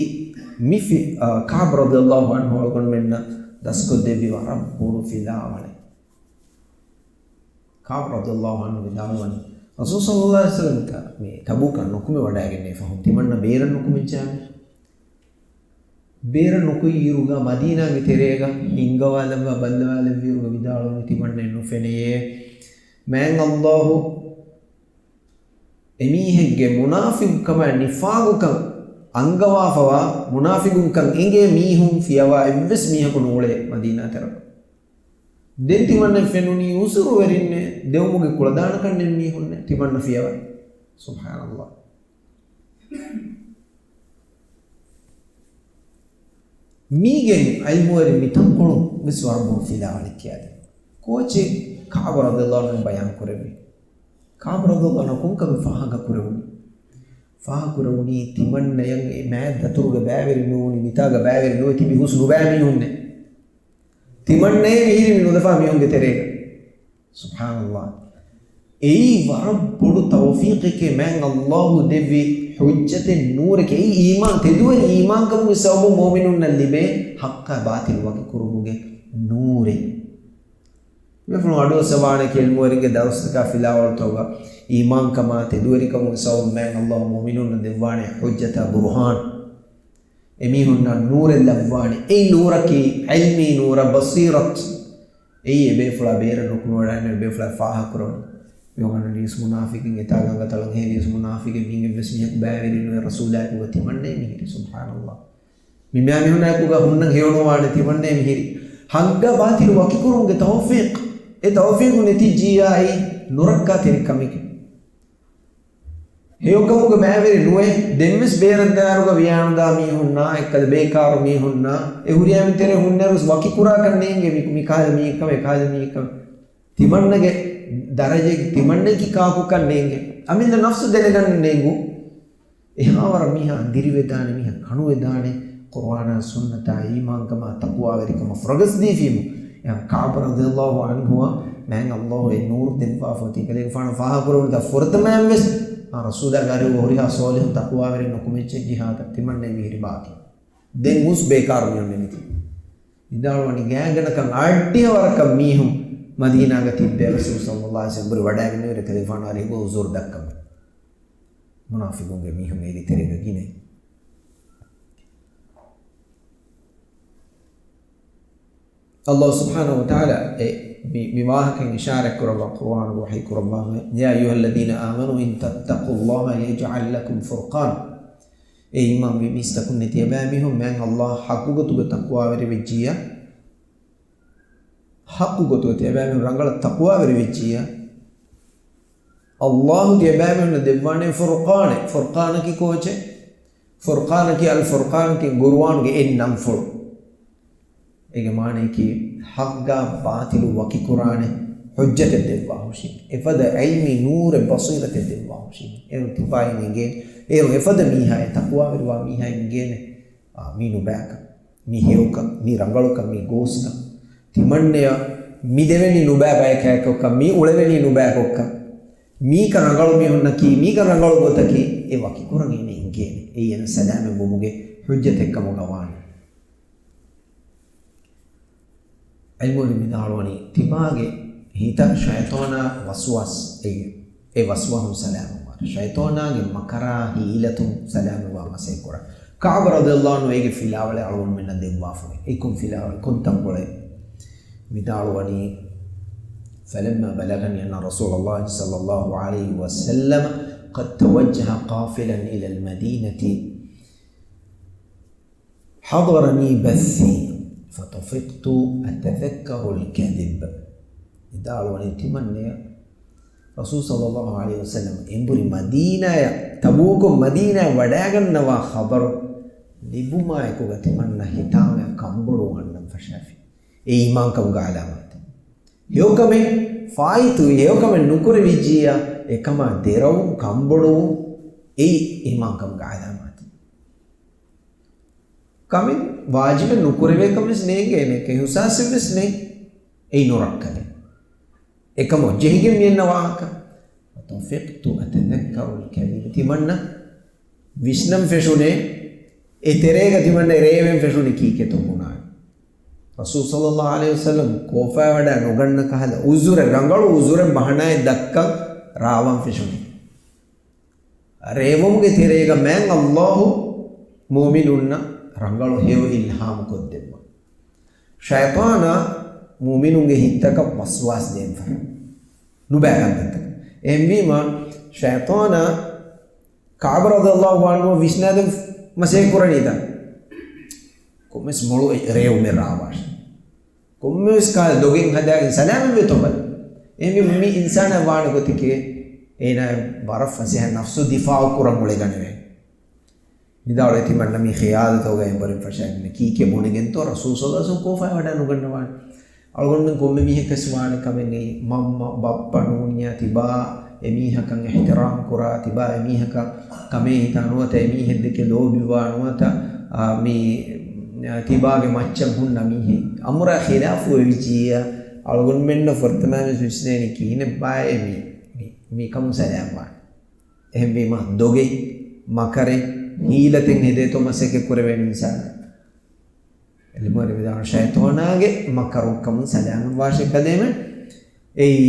މި ފި-، އާ، ކަޢުބު ރަޟިޔަﷲ ޢަންހު އަޅުގަނޑުމެންނަށް ދަސްކޮށްދެއްވި ވަރަށް ބޮޑު ފިލާވަޅެއް. ކަޢުބު ރަޟިޔަﷲ ޢަންހު ވިދާޅުވަނީ، ރަސޫލު ޞައްލަﷲ ޢަލައިހި ވަސައްލަމަ މި ތަބޫކަށް ނުކުމެ ވަޑައިގެންނެވި ފަހުން ތިމަންނަ ބޭރަށް ނުކުމެއްޖެއްޔާ. ބޭރަށް ނުކުތް އިރުގަ މަދީނާގެ ތެރޭގަ ހިންގަވާލައްވާ ބައްލަވާލެއްވިއިރުގަ ވިދާޅުވަނީ ތިމަންނައަށް ނުފެނެޔޭ. މާތް ﷲ އެމީހެއްގެ މުނާފިޤުކަމާއި ނިފާޤުކަން އަންގަވާފަވާ، މުނާފިޤުންކަން އެނގޭ މީހުން ފިޔަވާ އެއްވެސް މީހަކު ނޫޅޭ މަދީނާ ތެރެ. ދެން ތިމަންނައަށް ފެނުނީ ޢުޛުރުވެރިންނެއް ދެވުމުގެ ކުޅަދާނަކަން ނެތް މީހުންނެއް ތިމަންނަ ފިޔަވަނީ. ސުބްޙާނަﷲ. މީގެން ޢިލްމުވެރިން މިތަންކޮޅުން ވެސް ވަރަށް ބޮޑު ފިލާވަޅެއް ކިޔާދެއްވި. ކޯޗެއް ކަޢުބު ރަޟިޔަﷲ ޢަންހު ބަޔާން ކުރެއްވި. ކަޢުބު ރަޟިޔަﷲ ޢަންހު ކޮންކަމެއް ފާހަގަ ކުރެވުނީ؟ ފާހަގަ ކުރެވުނީ ތިމަންނަޔަށް އެ މާތް ދަތުރުގަ ބައިވެރި ނޫނީ، މިތާގަ ބައިވެރި ނުވެ ތިބި ހުސް ނުބައި މީހުންނޭ. ތިމަންނައޭ މިހިރީ މި ނުލަފާ މީހުންގެ ތެރޭގަ. ސުބްޙާނަﷲ. އެއީ ވަރަށް ބޮޑު ތައުފީޤެކޭ، މާތް ﷲ ދެއްވި ޙުއްޖަތެއް، ނޫރެކޭ. އެއީ އީމާން، ތެދުވެރި އީމާންކަމުގެ ސަބަބުން މުއުމިނުންނަށް ލިބޭ ޙައްޤާ ބާޠިލު ވަކިކުރުމުގެ ނޫރެއް. މިފުޅު އަޑުއައްސަވާނެ ޢިލްމުވެރިންގެ ދަރުސްތަކާ ފިލާވަޅުތަކުގަ އީމާންކަމާ ތެދުވެރިކަމުގެ ސަބަބުން މާތް ﷲ މުއުމިނުންނަށް ދެއްވާނެ ޙުއްޖަތާ ބުރުހާން. އެމީހުންނަށް ނޫރެއް ލައްވާނެ. އެއީ ނޫރަކީ ޢިލްމީ ނޫރަށް، ބަޞީރަތް. އެއީ އެބޭފުޅާ ބޭރަށް ނުކުމެވަޑައިގެން އެބޭފުޅާ ފާހަގަކުރަން. މި އޮންނަ ނީސް މުނާފިޤިން، އެތާ ގަނގަތަޅަށް ހޭ ނީސް މުނާފިޤިން، މީގެ ވެސް މީހަކު ބައިވެރި ނުވޭ ރަސޫލާއެކުގަ ތިމަންނައެއް މިހިރީ. ސުބްޙާނަﷲ. މި މާ މީހުންނާއެކުގަ ހުންނަން ހެޔޮނުވާނެ ތިމަންނައެއް މިހިރީ. ޙައްޤާ ބާޠިލު ވަކިކުރުމުގެ ތައުފީޤު. އެ ތައުފީޤު ނެތިއްޖިއްޔާ އެއީ ނުރައްކާތެރި ކަމެކޭ. ހެޔޮކަމުގެ ބައިވެރި ނުވޭ. ދެންވެސް ބޭރަށް ދާއިރުގަ ވިޔާނުދާ މީހުންނާ އެއްކަލަ ބޭކާރު މީހުންނާ އެ ހުރިހާ މިތެރެ ހުންނައިރުވެސް ވަކިކުރާކަށް ނޭނގޭ. މި، މި ކަހަލަ މީހެއްކަމެއް، އެ ކަހަލަ މީހެއްކަމެއް. ތިމަންނަގެ ދަރަޖައެއް ތިމަންނައަކީ ކާކުކަން ނޭނގޭ. އަމިއްލަ ނަފްސު ދެނެގަންނަން ނޭނގު. އެހާވަރަށް މީހާ އަނދިރިވެދާނެ، މީހާ ކަނުވެދާނެ، ޤުރުއާނާ ސުންނަތާ އީމާންކަމާ ތަޤްވާވެރިކަމަށް ފުރަގަސްދީފީމު. އެހެން ކަޢުބު ރަޟިޔަﷲ ޢަންހުއަށް މާތް ﷲ އެ ނޫރު ދެއްވާފަ އޮތީ. ކަލޭގެފާނު ފާހަގަކުރެއްވި ފުރަތަމައިން ވެސް އާ ރަސޫލާގެ އަރިހުގަ ހުރިހާ ޞާލިޙު ތަޤްވާވެރިން ނުކުމެއްޗެއް ޖިހާދަށް ތިމަންނައެއް މިހިރީ ބާކީ. ދެން ހުސް ބޭކާރު މީހުން ނިމިތީ. ވިދާޅުވަނީ ގާތްގަނޑަކަށް އައްޑިހަވަރަކަށް މީހުން މަދީނާގަ ތިއްބެވި ރަސޫލު ޞައްލަﷲ ޢަލައިހި ވަސައްލަމަ އެނބުރި ވަޑައިގެންނެވި ރެކަލޭގެފާނު އަރިހުގަ އުޒުރު ދައްކަމުން. މުނާފިޤުންގެ މީހުން އޭގެ ތެރޭގަ ގިނައި. ﷲ ސުބްޙާނަހޫ ވަތަޢާލާ އެ މި، މި ވާހަކައިން އިޝާރާތް ކުރައްވާ ޤުރުއާނުގަ ވަޙީ ކުރައްވާ، يا أيها الذين آمنوا إن تتقوا الله يجعل لكم فرقانا. އޭ އީމާންވި މީސްތަކުންނޭ ތިޔަބައިމީހުން މާތް ﷲ ޙައްޤު ގޮތުގަ ތަޤްވާވެރިވެއްޖިއްޔާ، ޙައްޤު ގޮތުގަ ތިޔަބައިމީހުން ރަނގަޅަށް ތަޤްވާވެރިވެއްޖިއްޔާ، ﷲ ތިޔަބައިމީހުންނަށް ދެއްވާނެ ފުރުޤާނެއް. ފުރުޤާނަކީ ކޯޗެއް؟ ފުރުޤާނަކީ އަލް ފުރުޤާނަކީ ޤުރުއާނުގެ އެއް ނަންފުޅު. އޭގެ މާނަޔަކީ ޙައްޤާ ބާޠިލު ވަކިކުރާނެ ޙުއްޖަތެއް ދެއްވާހުށީ. އެފަދަ ޢިލްމީ ނޫރެއް ބަޞީރަތެއް ދެއްވާހުށީ. އޭރުން ތިބާއިން އެނގޭ، އޭރުން އެފަދަ މީހާ އެ ތަޤްވާވެރިވާ މީހާ އެނގޭނެ. އާ، މީ ނުބައިކަން، މީ ހެޔޮކަން، މީ ރަނގަޅުކަން، މީ ގޯސްކަން. ތިމަންނަޔަށް މި ދެވެނީ ނުބައި ބަޔަކަކަށްކަން، މީ އުޅެވެނީ ނުބައިކޮށްކަން، މީކަން ރަނގަޅު މީހުންނަކީ، މީކަން ރަނގަޅު ގޮތަކީ، އެ ވަކިކުރަން އޭނަ އެނގޭނެ. އެއީ އޭނަ ސަލާމަތްވުމުގެ ޙުއްޖަތެއްކަމުގަ ވާނެ. ޢިލްމުވެރިން ވިދާޅުވަނީ، ތިބާގެ ހިތަށް ޝައިޠާނާ ވަސްވާސް އެ، އެ ވަސްވާހުން ސަލާމަތްވާނެ. ޝައިޠާނާގެ މަކަރާ ހީލަތުން ސަލާމަތްވާ މަސައްކަތް ކުރާ. ކަޢުބު ރަޟިޔަﷲ ޢަންހު އޭގެ ފިލާވަޅެއް އަޅުގަނޑުމެންނަށް ދެއްވާފަވޭ. އެ ކޮން ފިލާވަޅެއް؟ ކޮން ތަންކޮޅެއް؟ ވިދާޅުވަނީ، فلما بلغني أن رسول الله صلى الله عليه وسلم قد توجه قافلا إلى المدينة حضرني بثي فطفقت أتذكر الكذب. ވިދާޅުވަނީ ތިމަންނަޔަށް ރަސޫލު ޞައްލަﷲ ޢަލައިހި ވަސައްލަމަ އެނބުރި މަދީނާޔަށް، ތަބޫކުން މަދީނާޔަށް ވަޑައިގަންނަވާ ޚަބަރު ލިބުމާއެކުގަ ތިމަންނަ ހިތާމަޔަށް ކަންބޮޑުވުން އަންނަން ފަށާފި. އެ އީމާންކަމުގެ ޢަލާމާތެއް. ހެޔޮކަމެއް ފާއިތުވި، ހެޔޮކަމެއް ނުކުރެވިއްޖިއްޔާ، އެކަމާ ދެރަވުން ކަންބޮޑުވުން އެއީ އީމާންކަމުގެ ޢަލާމާތެއް. ކަމެއް ވާޖިބެއް ނުކުރެވޭކަން ވެސް ނޭނގޭނެ، އެކަން އިޙްސާސެއް ވެސް ނެތް. އެއީ ނުރައްކަލެއް. އެކަމަށް ޖެހިގެން މިއަންނަ ވާހަކަ. وطفقت أتذكر الكذب. ތިމަންނަ ވިސްނަން ފެށުނޭ، އެ ތެރޭގަ ތިމަންނަ ރޭވެން ފެށުނީ ކީކޭތޯ ބުނާނެ. ރަސޫލު ޞައްލަﷲ ޢަލައިހި ވަސައްލަމަ ކޯފާވެވަޑައި ނުގަންނަ ކަހަލަ ޢުޛުރެއް، ރަނގަޅު ޢުޛުރެއް ބަހަނާއެއް ދައްކަން ރާވަން ފެށުނީ. ރޭވުމުގެ ތެރޭގަ މާތް ﷲ މުއުމިނުންނަށް ރަނގަޅު ހެޔޮ އިލްހާމު ކޮށްދެއްވާ. ޝައިޠާނާ މުއުމިނުންގެ ހިތްތަކަށް ވަސްވާސް ދޭން ފަށާ. ނުބައި ކަންތައްތަކެއް. އެހެންވީމަ، ޝައިޠާނާ ކަޢުބު ރަޟިޔަﷲ ޢަންހު ވިސްނާދޭން މަސައްކަތް ކުރަނީތަ؟ ކޮންމެސް މޮޅު ރޭވުމެއް ރާވާށޭ. ކޮންމެވެސް ކަހަލަ ދޮގެއް ހަދާގެން ސަލާމަތްވެތޯ ބަލަ. އެހެންވީމަ މި އިންސާނާ ވާނެ ގޮތެކޭ، އޭނާ ވަރަށް ފަސޭހަ ނަފްސު ދިފާޢު ކުރަން އުޅެގަނެވޭ. ވިދާޅުވޭ ތިމަންނަ މި ޚިޔާލުތަކުގަ އެނބުރިން ފަށައިގެން ކީކޭ ބުނެގެންތޯ ރަސޫލު ޞައްލަﷲ ޢަލައިހި ވަސައްލަމަ ކޯފާ ވަޑައި ނުގަންނަވާނެ. އަޅުގަނޑުމެން ކޮންމެ މީހަކަސް ވާނެ ކަމެއް ނެތް. މަންމަ، ބައްޕަ ނޫނިއްޔާ ތިބާ އެމީހަކަށް އިޙްތިރާމް ކުރާ، ތިބާ އެމީހަކަށް ކަމޭ ހިތާ ނުވަތަ އެމީހެއްދެކެ ލޯބިވާ ނުވަތަ، އާ، މި، ތިބާގެ މައްޗަށް ހުންނަ މީހެއް. އަމުރާ ޚިލާފު ވެވިއްޖިއްޔާ، އަޅުގަނޑުމެންނަށް ފުރަތަމަ ވެސް ވިސްނޭނީ ކިހިނެއްބާއޭ މީ، މީ. މިކަމުން ސަލާމްވާނެ. އެހެންވީމަ، ދޮގެއް، މަކަރެއް، ހީލަތެއް ހެދޭތޯ މަސައްކަތް ކުރެވޭނެ އިންސާނާ. ޢިލްމުވެރިން ވިދާޅުވި، ޝައިޠާނާގެ މަކަރުކަމުން ސަލާމަށްވާށޭ. ކަލޭމެން އެއީ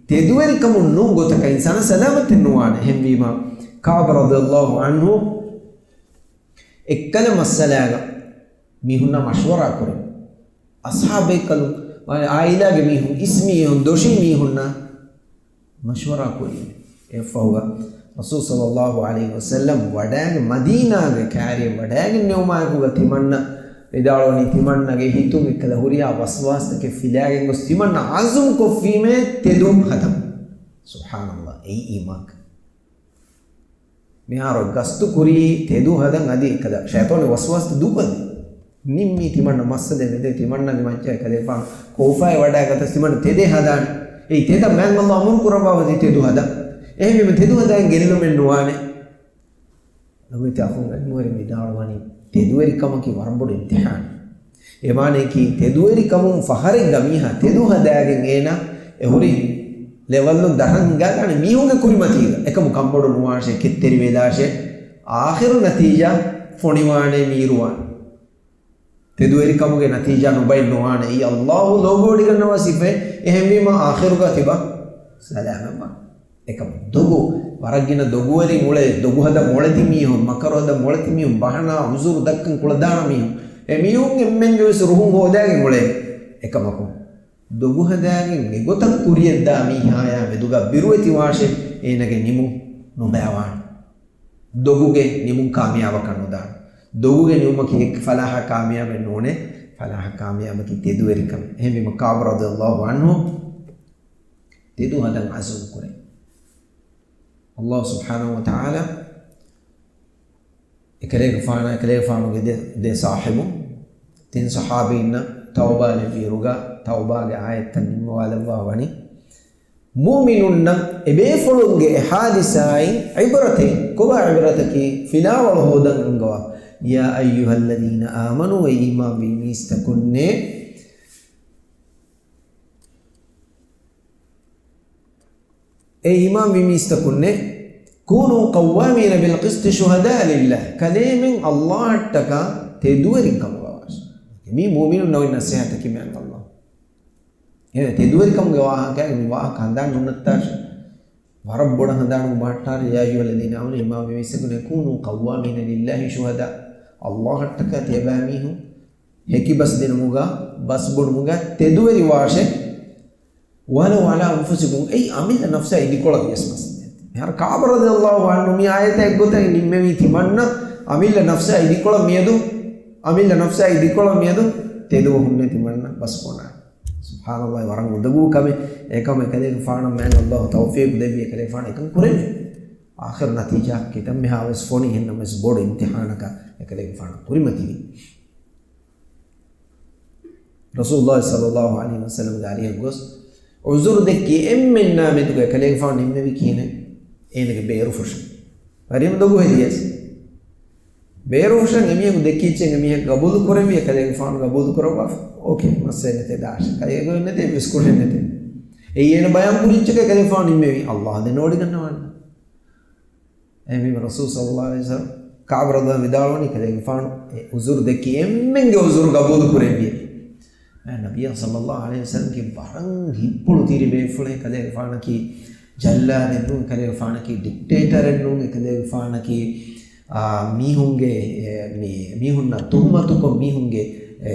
ތެދުވެރިކަމުން ނޫން ގޮތަކަށް އިންސާނާ ސަލާމަތެއް ނުވާނެ. އެހެންވީމަ، ކަޢުބު ރަޟިޔަﷲ ޢަންހު އެއްކަލަ މައްސަލާގަ މީހުންނާ މަޝްވަރާ ކުރި. އަޞްޙާބު ބޭކަލުން، ޢާއިލާގެ މީހުން، އިސް މީހުން، ދޮށީ މީހުންނާ މަޝްވަރާ ކުރީ. އެއަށްފަހުގަ ރަސޫލު ޞައްލަﷲ ޢަލައިހި ވަސައްލަމް ވަޑައިގެން، މަދީނާގެ ކައިރިއަށް ވަޑައިގެން ނިއުމާއެކުގަ ތިމަންނަ ވިދާޅުވަނީ، ތިމަންނަގެ ހިތުން އެއްކަލަ ހުރިހާ ވަސްވާސްތަކެއް ފިލާގެން ގޮސް، ތިމަންނަ ޢަޒުމް ކޮށްފީމޭ ތެދު ހަދަން. ސުބްޙާނަﷲ، އެއީ އީމާންކަން. މިހާރު ގަސްތު ކުރީ ތެދު ހަދަން އަދި އެކަލަ ޝައިޠާނީ ވަސްވާސްތައް ދޫކޮށްދޭ. ނިންމީ ތިމަންނަ މައްސަލައެއް ނެތޭ، ތިމަންނަގެ މައްޗަށް އެކަލޭގެފާނު ކޯފާއެއް ވަޑައިގަތަސް ތިމަންނަ ތެދެއް ހަދާނެ. އެއީ ތެދަށް މާތް ﷲ އަމުރު ކުރައްވާފައި ތެދު ހަދާނެ. އެހެންވީމަ ތެދު ހަދާން ގެއްލުމެއް ނުވާނެ. ލޮބުވެތި އަޚުން ޢިލްމުވެރިން ވިދާޅުވަނީ، ތެދުވެރިކަމަކީ ވަރަށް ބޮޑު އިމްތިޙާނެއް. އެ މާނަޔަކީ، ތެދުވެރިކަމުން ފަހަރެއްގަ މީހާ ތެދު ހަދާގެން އޭނާ އެ ހުރި ލެވަލްނު ދަށަށް ހިނގާދާނެ މީހުންގެ ކުރިމަތީގަ. އެކަމު ކަންބޮޑު ނުވާށޭ، ކެތްތެރިވެލާށޭ، އާޚިރު ނަތީޖާ ފޮނިވާނޭ މީރުވާނެ. ތެދުވެރިކަމުގެ ނަތީޖާ ނުބައި ނުވާނެ. އެއީ ﷲ ލޯބިވޮޑިގަންނަވާ ސިފައެއް. އެހެންވީމަ އާޚިރުގަ ތިބާ ސަލާމަތްވާނެ. އެކަމު ދޮގު، ވަރަށްގިނަ ދޮގުވެރިން އުޅޭ، ދޮގު ހަދަން މޮޅެތި މީހުން، މަކަރު ހަދަން މޮޅެތި މީހުން، ބަހަނާ ޢުޛުރު ދައްކަން ކުޅަދާނަ މީހުން، އެ މީހުން އެންމެންގެ ވެސް ރުހުން ހޯދާގެން އުޅޭ. އެކަމަކު، ދޮގު ހަދާގެން އެގޮތަށް ކުރިޔަށްދާ މީހާޔާ މެދުގަ ބިރުވެތިވާށޭ، އޭނަގެ ނިމުން ނުބައިވާނެ. ދޮގުގެ ނިމުން ކާމިޔާބަކަށް ނުދާނެ. ދޮގުގެ ނިމުމަކީ އެއް ފަލާޙާ ކާމިޔާބެއް ނޫނޭ، ފަލާޙާ ކާމިޔާބަކީ ތެދުވެރިކަމެއް. އެހެންވީމަ ކަޢުބު ރަޟިޔަﷲ ޢަންހު ތެދު ހަދަން ޢަޒުމް ކުރޭ. ﷲ ސުބްޙާނަހޫ ވަތަޢާލާ އެކަލޭގެފާނާ، އެކަލޭގެފާނުގެ ދެ، ދެ ޞާޙިބުން، ތިން ޞަޙާބީންނަށް ތައުބާ ލެއްވިއިރުގަ، ތައުބާގެ އާޔަތްތައް ނިންމަވާލައްވާ ވަނީ، މުއުމިނުންނަށް އެބޭފުޅުންގެ އެ ޙާދިސާއިން ޢިބްރަތެއް، ކޮބާ ޢިބްރަތަކީ؟ ފިލާވަޅު ހޯދަން އަންގަވާ. يا أيها الذين آمنوا، އޭ އީމާންވި މީސްތަކުންނޭ، އޭ އީމާންވި މީސްތަކުންނޭ، كونوا قوامين بالقسط شهداء لله، ކަލޭމެން ﷲ އަށްޓަކާ ތެދުވެރިން ކަމުގަވާށޭ. މީ މުއުމިނުންނަށް އޮތް ނަޞޭޙަތަކީ މާތް ﷲ. އެ ތެދުވެރިކަމުގެ ވާހަކައިގެ މި ވާހަކަ ހަނދާން ނުނައްތާށޭ. ވަރަށް ބޮޑަށް ހަނދާނު ބަހައްޓާށޭ، يا أيها الذين آمنوا، އީމާންވި މީސްތަކުންނޭ، كونوا قوامين لله شهداء، ﷲ އަށްޓަކާ ތިޔަބައިމީހުން ހެކިބަސް ދިނުމުގަ، ބަސް ބުނުމުގަ ތެދުވެރިވާށޭ. ولو على أنفسكم، އެއީ އަމިއްލަ ނަފްސާ އިދިކޮޅަށް ވިޔަސް މަސް. މިހާރު ކަޢުބު ރަޟިޔަﷲ ޢަންހު މި އާޔަތާ އެއްގޮތަށް ނިންމެވީ ތިމަންނަ އަމިއްލަ ނަފްސާ އިދިކޮޅަށް މިއަދު، އަމިއްލަ ނަފްސާ އިދިކޮޅަށް މިއަދު ތެދުވެ ހުންނެ ތިމަންނަ ބަސް ބުނާ. ސުބްޙާނަﷲ، ވަރަށް އުނދަގޫ ކަމެއް. އެކަމަ އެކަލޭގެފާނަށް މާތް ﷲ ތައުފީޤު ދެއްވި އެކަލޭގެފާނު އެކަން ކުރެއްވި. އާޚިރު ނަތީޖާ ކިތަންމެހާވެސް ފޮނި، އެހެންނަމަވެސް ބޮޑު އިމްތިޙާނަކަށް އެކަލޭގެފާނު ކުރިމަތިވި. ރަސޫލުﷲ ޞައްލަﷲ ޢަލައިހި ވަސައްލަމްގެ އަރިހަށް ގޮސް ޢުޛުރު ދެއްކި އެންމެންނާ މެދުގަ އެކަލޭގެފާނު ނިންމެވި ކިހިނެއް؟ އޭނަގެ ބޭރުފުށަށް. ވަރިހަމަ ދޮގު ހެދިޔަސް. ބޭރުފުށަށް އެމީހަކު ދެއްކިއްޗެއް އެމީހަކު ގަބޫލު ކުރެއްވި، އެކަލޭގެފާނު ގަބޫލު ކުރައްވާފަ. އޯކޭ، މައްސަލައެއް ނެތޭ، ދާށޭ. ކައިގޮތް ނެތޭ، ވެސް ކުރެއް ނެތޭ. އެއީ އޭނަ ބަޔާން ކުރި އެއްޗަކަށް އެކަލޭގެފާނު ނިންމެވީ. ﷲ ދެން ވޮޑިގަންނަވާނެ. އެހެންވީމަ ރަސޫލު ޞައްލަﷲ ޢަލައިހި ވަސައްލަމް ކަޢުބު ރަޟިޔަﷲ ވިދާޅުވަނީ ކަލޭގެފާނު އެ ޢުޛުރު ދެއްކި އެންމެންގެ ޢުޛުރު ގަބޫލު ކުރެއްވި. އެ ނަބިއްޔާ ޞައްލަﷲ ޢަލައިހި ވަސައްލަމްގެ ވަރަށް ހިތްޕުޅު ތިރި ބޭފުޅެއް ކަލޭގެފާނަކީ، ޖައްލާދެއް ނޫން، ކަލޭގެފާނަކީ ޑިކްޓޭޓަރެއް ނޫން، ކަލޭގެފާނަކީ، އާ، މީހުންގެ، އެ، މި، މީހުންނަށް ތުހުމަތުކޮށް، މީހުންގެ، އެ،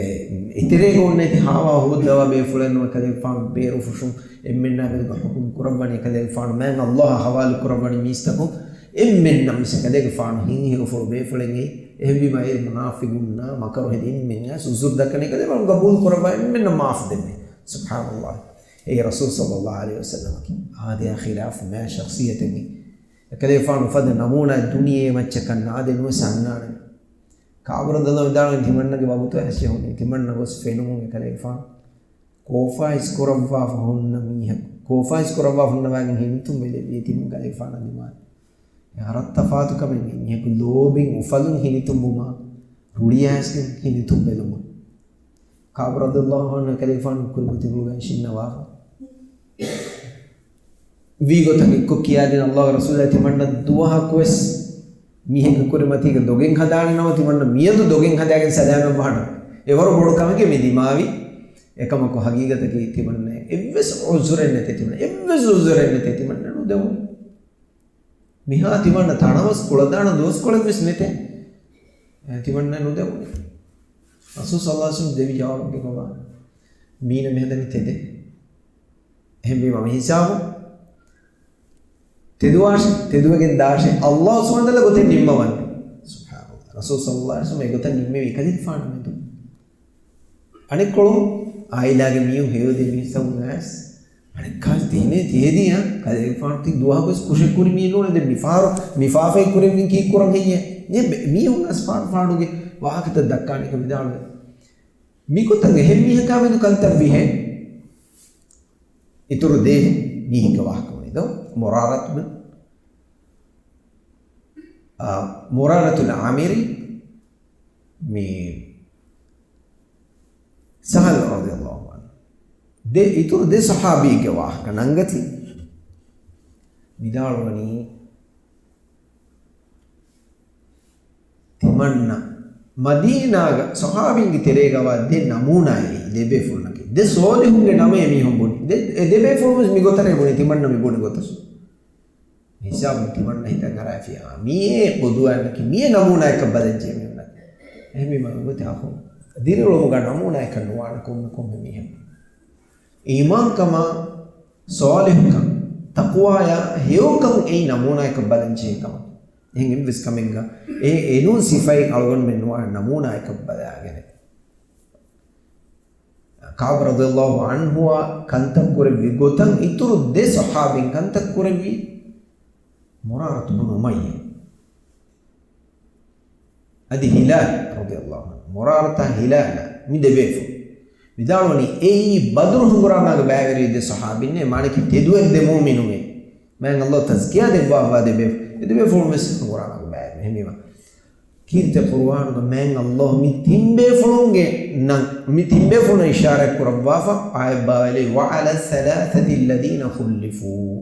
އެތެރޭގަ އޮންނަ އެތި ހާވާ ހޯއްދަވާ ބޭފުޅެއް ނޫން، ކަލޭގެފާނު ބޭރުފުށުން އެންމެންނާ މެދުގަ ޙުކުމް ކުރައްވަނީ ކަލޭގެފާނު މާތް ﷲ އަށް ޙަވާލު ކުރައްވަނީ މީސްތަކުން އެންމެންނަށް މިސް ކަލޭގެފާނު ހިތްހެޔޮފުޅު ބޭފުޅެއް އެއީ. އެހެންވީމަ އެ މުނާފިގުންނާ މަކަރު ހެދި އެންމެންނާ ޢުޛުރު ދައްކަނީ ކަލޭގެފާނު ގަބޫލު ކުރައްވާ އެންމެންނަށް މާފު ދެންނެވި. ސުބްޙާނަﷲ. އެއީ ރަސޫލު ޞައްލަﷲ ޢަލައިހި ވަސައްލަމަކީ. އާދަޔާ ޚިލާފު މާތް ޝަޚްޞިއްޔަތެއް ނެތް. އެކަލޭގެފާނު އުފަދަ ނަމޫނާއެއް ދުނިޔެއެއް މައްޗަށް ކަން ނާދެ ނުވެސް އަންނާނެ. ކަޢުބު ރަޟިޔަﷲ ވިދާޅުވީ ތިމަންނަގެ ވަގުތު އައިސް ހުންނީ. ތިމަންނަ ގޮސް ފެނުމުން އެކަލޭގެފާނު ކޯފާ އިސްކުރައްވާފަ ހުންނަ މީހަކު، ކޯފާ އިސްކުރައްވާފަ ހުންނަވައިގެން ހިނިތުންވެލެއްވި ތިމަން ކަލޭގެފާނަށް ދިމާލަށް. އެ ހަރަދު ތަފާތު ކަމެއް ނެތް. މީހަކު ލޯބިން އުފަލުން ހިނިތުންވުމާ، ރުޅިއައިސްގެން ހިނިތުންވެލުމުން. ކަޢުބު ރަޟިޔަﷲ ޢަންހު އެކަލޭގެފާނު ކުރިމަތިކޮށްގެން އިށީނދެވި. ވީ ގޮތަށް އެއްކޮށް ކިޔާދިން އައްލާހުގެ ރަސޫލާ ތިމަންނަ ދުވަހަކުވެސް މީހެއްގެ ކުރިމަތީގަ ދޮގެއް ހަދާނެ ނަމަ، ތިމަންނަ މިއަދު ދޮގެއް ހަދާގެން ސަލާމަތް ވާނަމަ، އެވަރު ބޮޑު ކަމެކޭ މި ދިމާވި. އެކަމަކު ހަގީގަތަކީ ތިމަންނަ އެއްވެސް ޢުޛުރެއް ނެތޭ ތިމަންނަ، އެއްވެސް ޢުޛުރެއް ނެތޭ ތިމަންނަ ނުދެވުނީ. މިހާ ތިމަންނަ ތަނަވަސް ކުޅަދާނަ ދުވަސްކޮޅެއްވެސް ނެތޭ. އެ، ތިމަންނަ ނުދެވުނީ. ރަސޫލު ޞައްލައްލާހު ޢަލައިހި ވަސައްލަމަ ދެވި ޖަވާބުގެ ކޮބާ؟ މީނަ މިހަދަނީ ތެދެއް. އެހެންވީމަ މި ހިސާބު ތެދުވާށެ، ތެދުވެގެން ދާށެ، އައްލާހު ސުބްޙާނަހޫ ވަތަޢާލާ ގޮތެއް ނިންމަވަން. ސުބްޙާނަﷲ. ރަސޫލު ޞައްލައްލާހު ޢަލައިހި ވަސައްލަމަ އެގޮތަށް ނިންމެވީ އެކަލޭގެފާނާ މެދު. އަނެއްކޮޅުން އާއިލާގެ މީހުން ހެޔޮދެ މީސްތަކުން އައިސް އަނެއްކާ ތިހެނޭ ތިހެދިޔާ ކަލޭގެފާނު ތި ދުވަހަކުވެސް ކުށެއް ކުރި މީ ނޫނެ. ދެން މިފާރު، މިފާފައި ކުރެއްވިން ކީއްކުރަން ހެއްޔޭ؟ ދެން މީހުން އަސް ފާޑު ފާޑުގެ ވާހަކަތައް ދައްކާނެކަން ވިދާޅުވެ. މިގޮތަށް އެހެން މީހަކާ މެދު ކަންތައް ވިހެ އިތުރު ދޭ މީހެއްގެ ވާހަކަ ވަނީ ދޯ؟ މުރާރަތު ބިން، އާ، މުރާރަތުލް ޢާމިރީ މި ސަހަލް ރަޟިޔަﷲ ޢަންހު. ދެ، އިތުރު ދެ ޞަޙާބީގެ ވާހަކަ ނަންގަތީ ވިދާޅުވަނީ، ތިމަންނަ މަދީނާގަ ޞަޙާބީންގެ ތެރޭގަވާ ދެ ނަމޫނާއެއް، ދެ ބޭފުޅުންނަކީ، ދެ ޞޯލިޙުންގެ ނަމެއް މީހުން ބުނި. ދެ، އެ ދެ ބޭފުޅުން ވެސް މިގޮތަށް ބުނި، ތިމަންނަ މި ބުނި ގޮތަށް. ހިސާބުން ތިމަންނަ ހިތަށް އަރާފިޔާ. މިއޭ ޤުދުވާއެއްނަކީ، މިއޭ ނަމޫނާއަކަށް ބަލަންޖެހޭ މީހުންނަކީ. އެހެންވީމަ ގޮތެއް އަޚުން، ދިރިއުޅުމުގަ ނަމޫނާއަކަށް ނުވާނެ ކޮންމެ ކޮންމެ މީހަކު. އީމާންކަމާ، ޞާލިޙުކަން، ތަޤްވާޔާ، ހެޔޮކަން އެއީ ނަމޫނާއަކަށް ބަލަންޖެހޭ ކަމަކަށް. އެހެން އެއްވެސް ކަމެއްގަ އެ އެނޫން ސިފައެއް އަޅުގަނޑުމެން ނުވާނެ ނަމޫނާއަކަށް ބަލާގެނެ. ކަޢުބު ރަޟިޔަﷲ ޢަންހުއާ ކަންތައް ކުރެއްވި ގޮތަށް އިތުރު ދެ ޞަޙާބީން ކަންތައް ކުރެއްވީ މުރާރަތު ބުނު އުމައްޔަ އަދި ހިލާލް ރަޟިޔަﷲ ޢަންހު. މުރާރަތާ ހިލާލާ މި ދެ ބޭފުޅުން. ވިދާޅުވަނީ އެއީ ބަދުރު ހަނގުރާމާގެ ބައިވެރި ދެ ޞަޙާބީންނޭ، މާނަކީ ތެދުވެ ދެ މުއުމިނުންނޭ. މާތް ﷲ ތަޒްކިޔާ ދެއްވާފަވާ ދެ ބޭފުޅުން. އެ ދެ ބޭފުޅުން ވެސް ހަނގުރާމާގެ ބައިވެރި. އެހެންވީމަ ކީރިތި ޤުރުއާނުގަ މާތް ﷲ މި ތިން ބޭފުޅުންގެ ނަން، މި ތިން ބޭފުޅުން އިޝާރާތް ކުރައްވާފަ އާޔަތް ބާވައިލެއް، وعلى الثلاثة الذين خلفوا.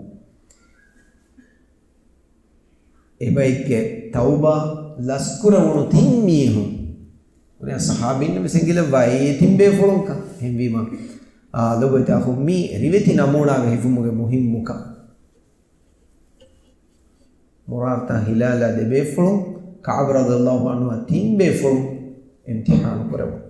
އެބައެއްގެ ތައުބާ ލަސްކުރެވުނު ތިން މީހުން. އޮންނަ ޞަޙާބީންނަށް ވެސް އެނގިލައްވާ އެ ތިން ބޭފުޅުންކަން. އެހެންވީމަ، އާ، ލޮބުވެތި އަޚުން މީ ރިވެތި ނަމޫނާގަ ހިފުމުގެ މުހިއްމުކަން. މުރާރަތާ ހިލާލާ ދެ ބޭފުޅުން ކަޢުބު ރަޟިޔަﷲ ޢަންހުއާ ތިން ބޭފުޅުން އިމްތިޙާނު ކުރެވުނު.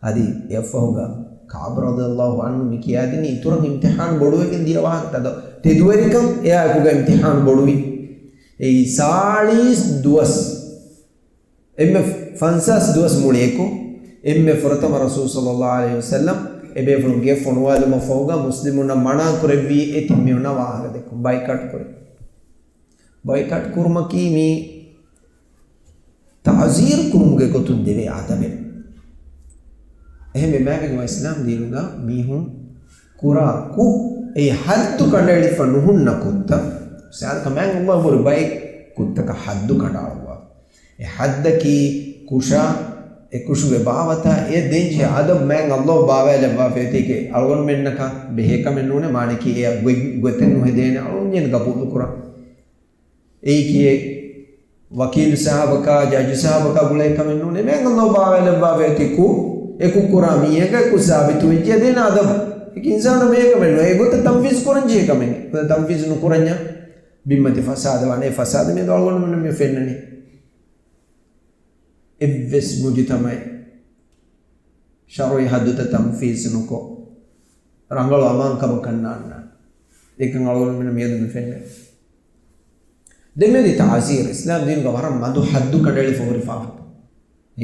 އަދި އެއަށްފަހުގަ ކަޢުބު ރަޟިޔަﷲ ޢަންހު މި ކިޔާދިނީ އިތުރަށް އިމްތިޙާނު ބޮޑުވެގެން ދިޔަ ވާހަކަ. އަދި ތެދުވެރިކަން އެއާއެކުގަ އިމްތިޙާނު ބޮޑުވި. އެއީ ސާޅީސް ދުވަސް، އެންމެ ފަންސާސް ދުވަސް މުޅިއެކު، އެންމެ ފުރަތަމަ ރަސޫލު ޞައްލަﷲ ޢަލައިހި ވަސައްލަމް އެ ބޭފުޅުން ގެ ފޮނުވާލުމަށް ފަހުގަ މުސްލިމުންނަށް މަނާ ކުރެއްވީ އެ ތިން މީހުންނާ ވާހަކަ ދެއްކުން. ބައިކާޓް ކުރޭ. ބައިކާޓް ކުރުމަކީ މީ ތަޢުޒީރު ކުރުމުގެ ގޮތުން ދެވޭ އަދަބެއް. އެހެންވެ މާތް ބެގުމާ އިސްލާމް ދީނުގަ މީހުން ކުރާ ކުށް އެ ޙައްދު ކަނޑައެޅިފަ ނުހުންނަ ކުށްތައް، ސާދަކަ މާތް ﷲ ބުރި ބައެއް ކުށްތަކަށް ޙައްދު ކަނޑައަޅުއްވާ. އެ ޙައްދަކީ ކުށާ، އެ ކުށުގެ ބާވަތާ، އެ ދޭންޖެހޭ އަދަބު މާތް ﷲ ބާވައިލައްވާފައި އޮތީކީ އަޅުގަނޑުމެންނަކަށް ބެހޭ ކަމެއް ނޫނޭ، މާނައަކީ އެއަށް ގޮތް، ގޮތެއް ނުހެދޭނެ އަޅުން ގަބޫލު ކުރާ. އެއީކީ ވަކީލު ސާބަކާ، ޖަޖު ސާބަކާ ގުޅޭ ކަމެއް ނޫނޭ. މާތް ﷲ ބާވައިލައްވާފައި އޮތީ ކުށް، އެ ކުށް ކުރާ މީހަކަށް ކުށް ސާބިތު ވެއްޖެ ދޭނެ އަދަބު. އެކި އިންސާނު ބެހޭ ކަމެއް ނޫން. އެ ގޮތަށް ތަންފީޒު ކުރަން ޖެހޭ ކަމެއް. ތަންފީޒު ނުކުރަންޏާ ބިންމަތި ފަސާދަ ވާނެ. އެ ފަސާދަ މިއަދު އަޅުގަނޑުމެންނަށް މި ފެންނަނީ. އެއްވެސް މުޖުތަމަޢެއް ޝަރުޢީ ޙައްދުތައް ތަންފީޒު ނުކޮށް، ރަނގަޅު އަމާންކަމަކަށް ނާންނާނެ. އެކަން އަޅުގަނޑުމެން މިއަދު މި ފެންނަނީ. ދެން މިއަދު ތަޢުޒީރު، އިސްލާމް ދީނުގަ ވަރަށް މަދު ޙައްދު ކަނޑައެޅިފަ ހުރި ފާފަ.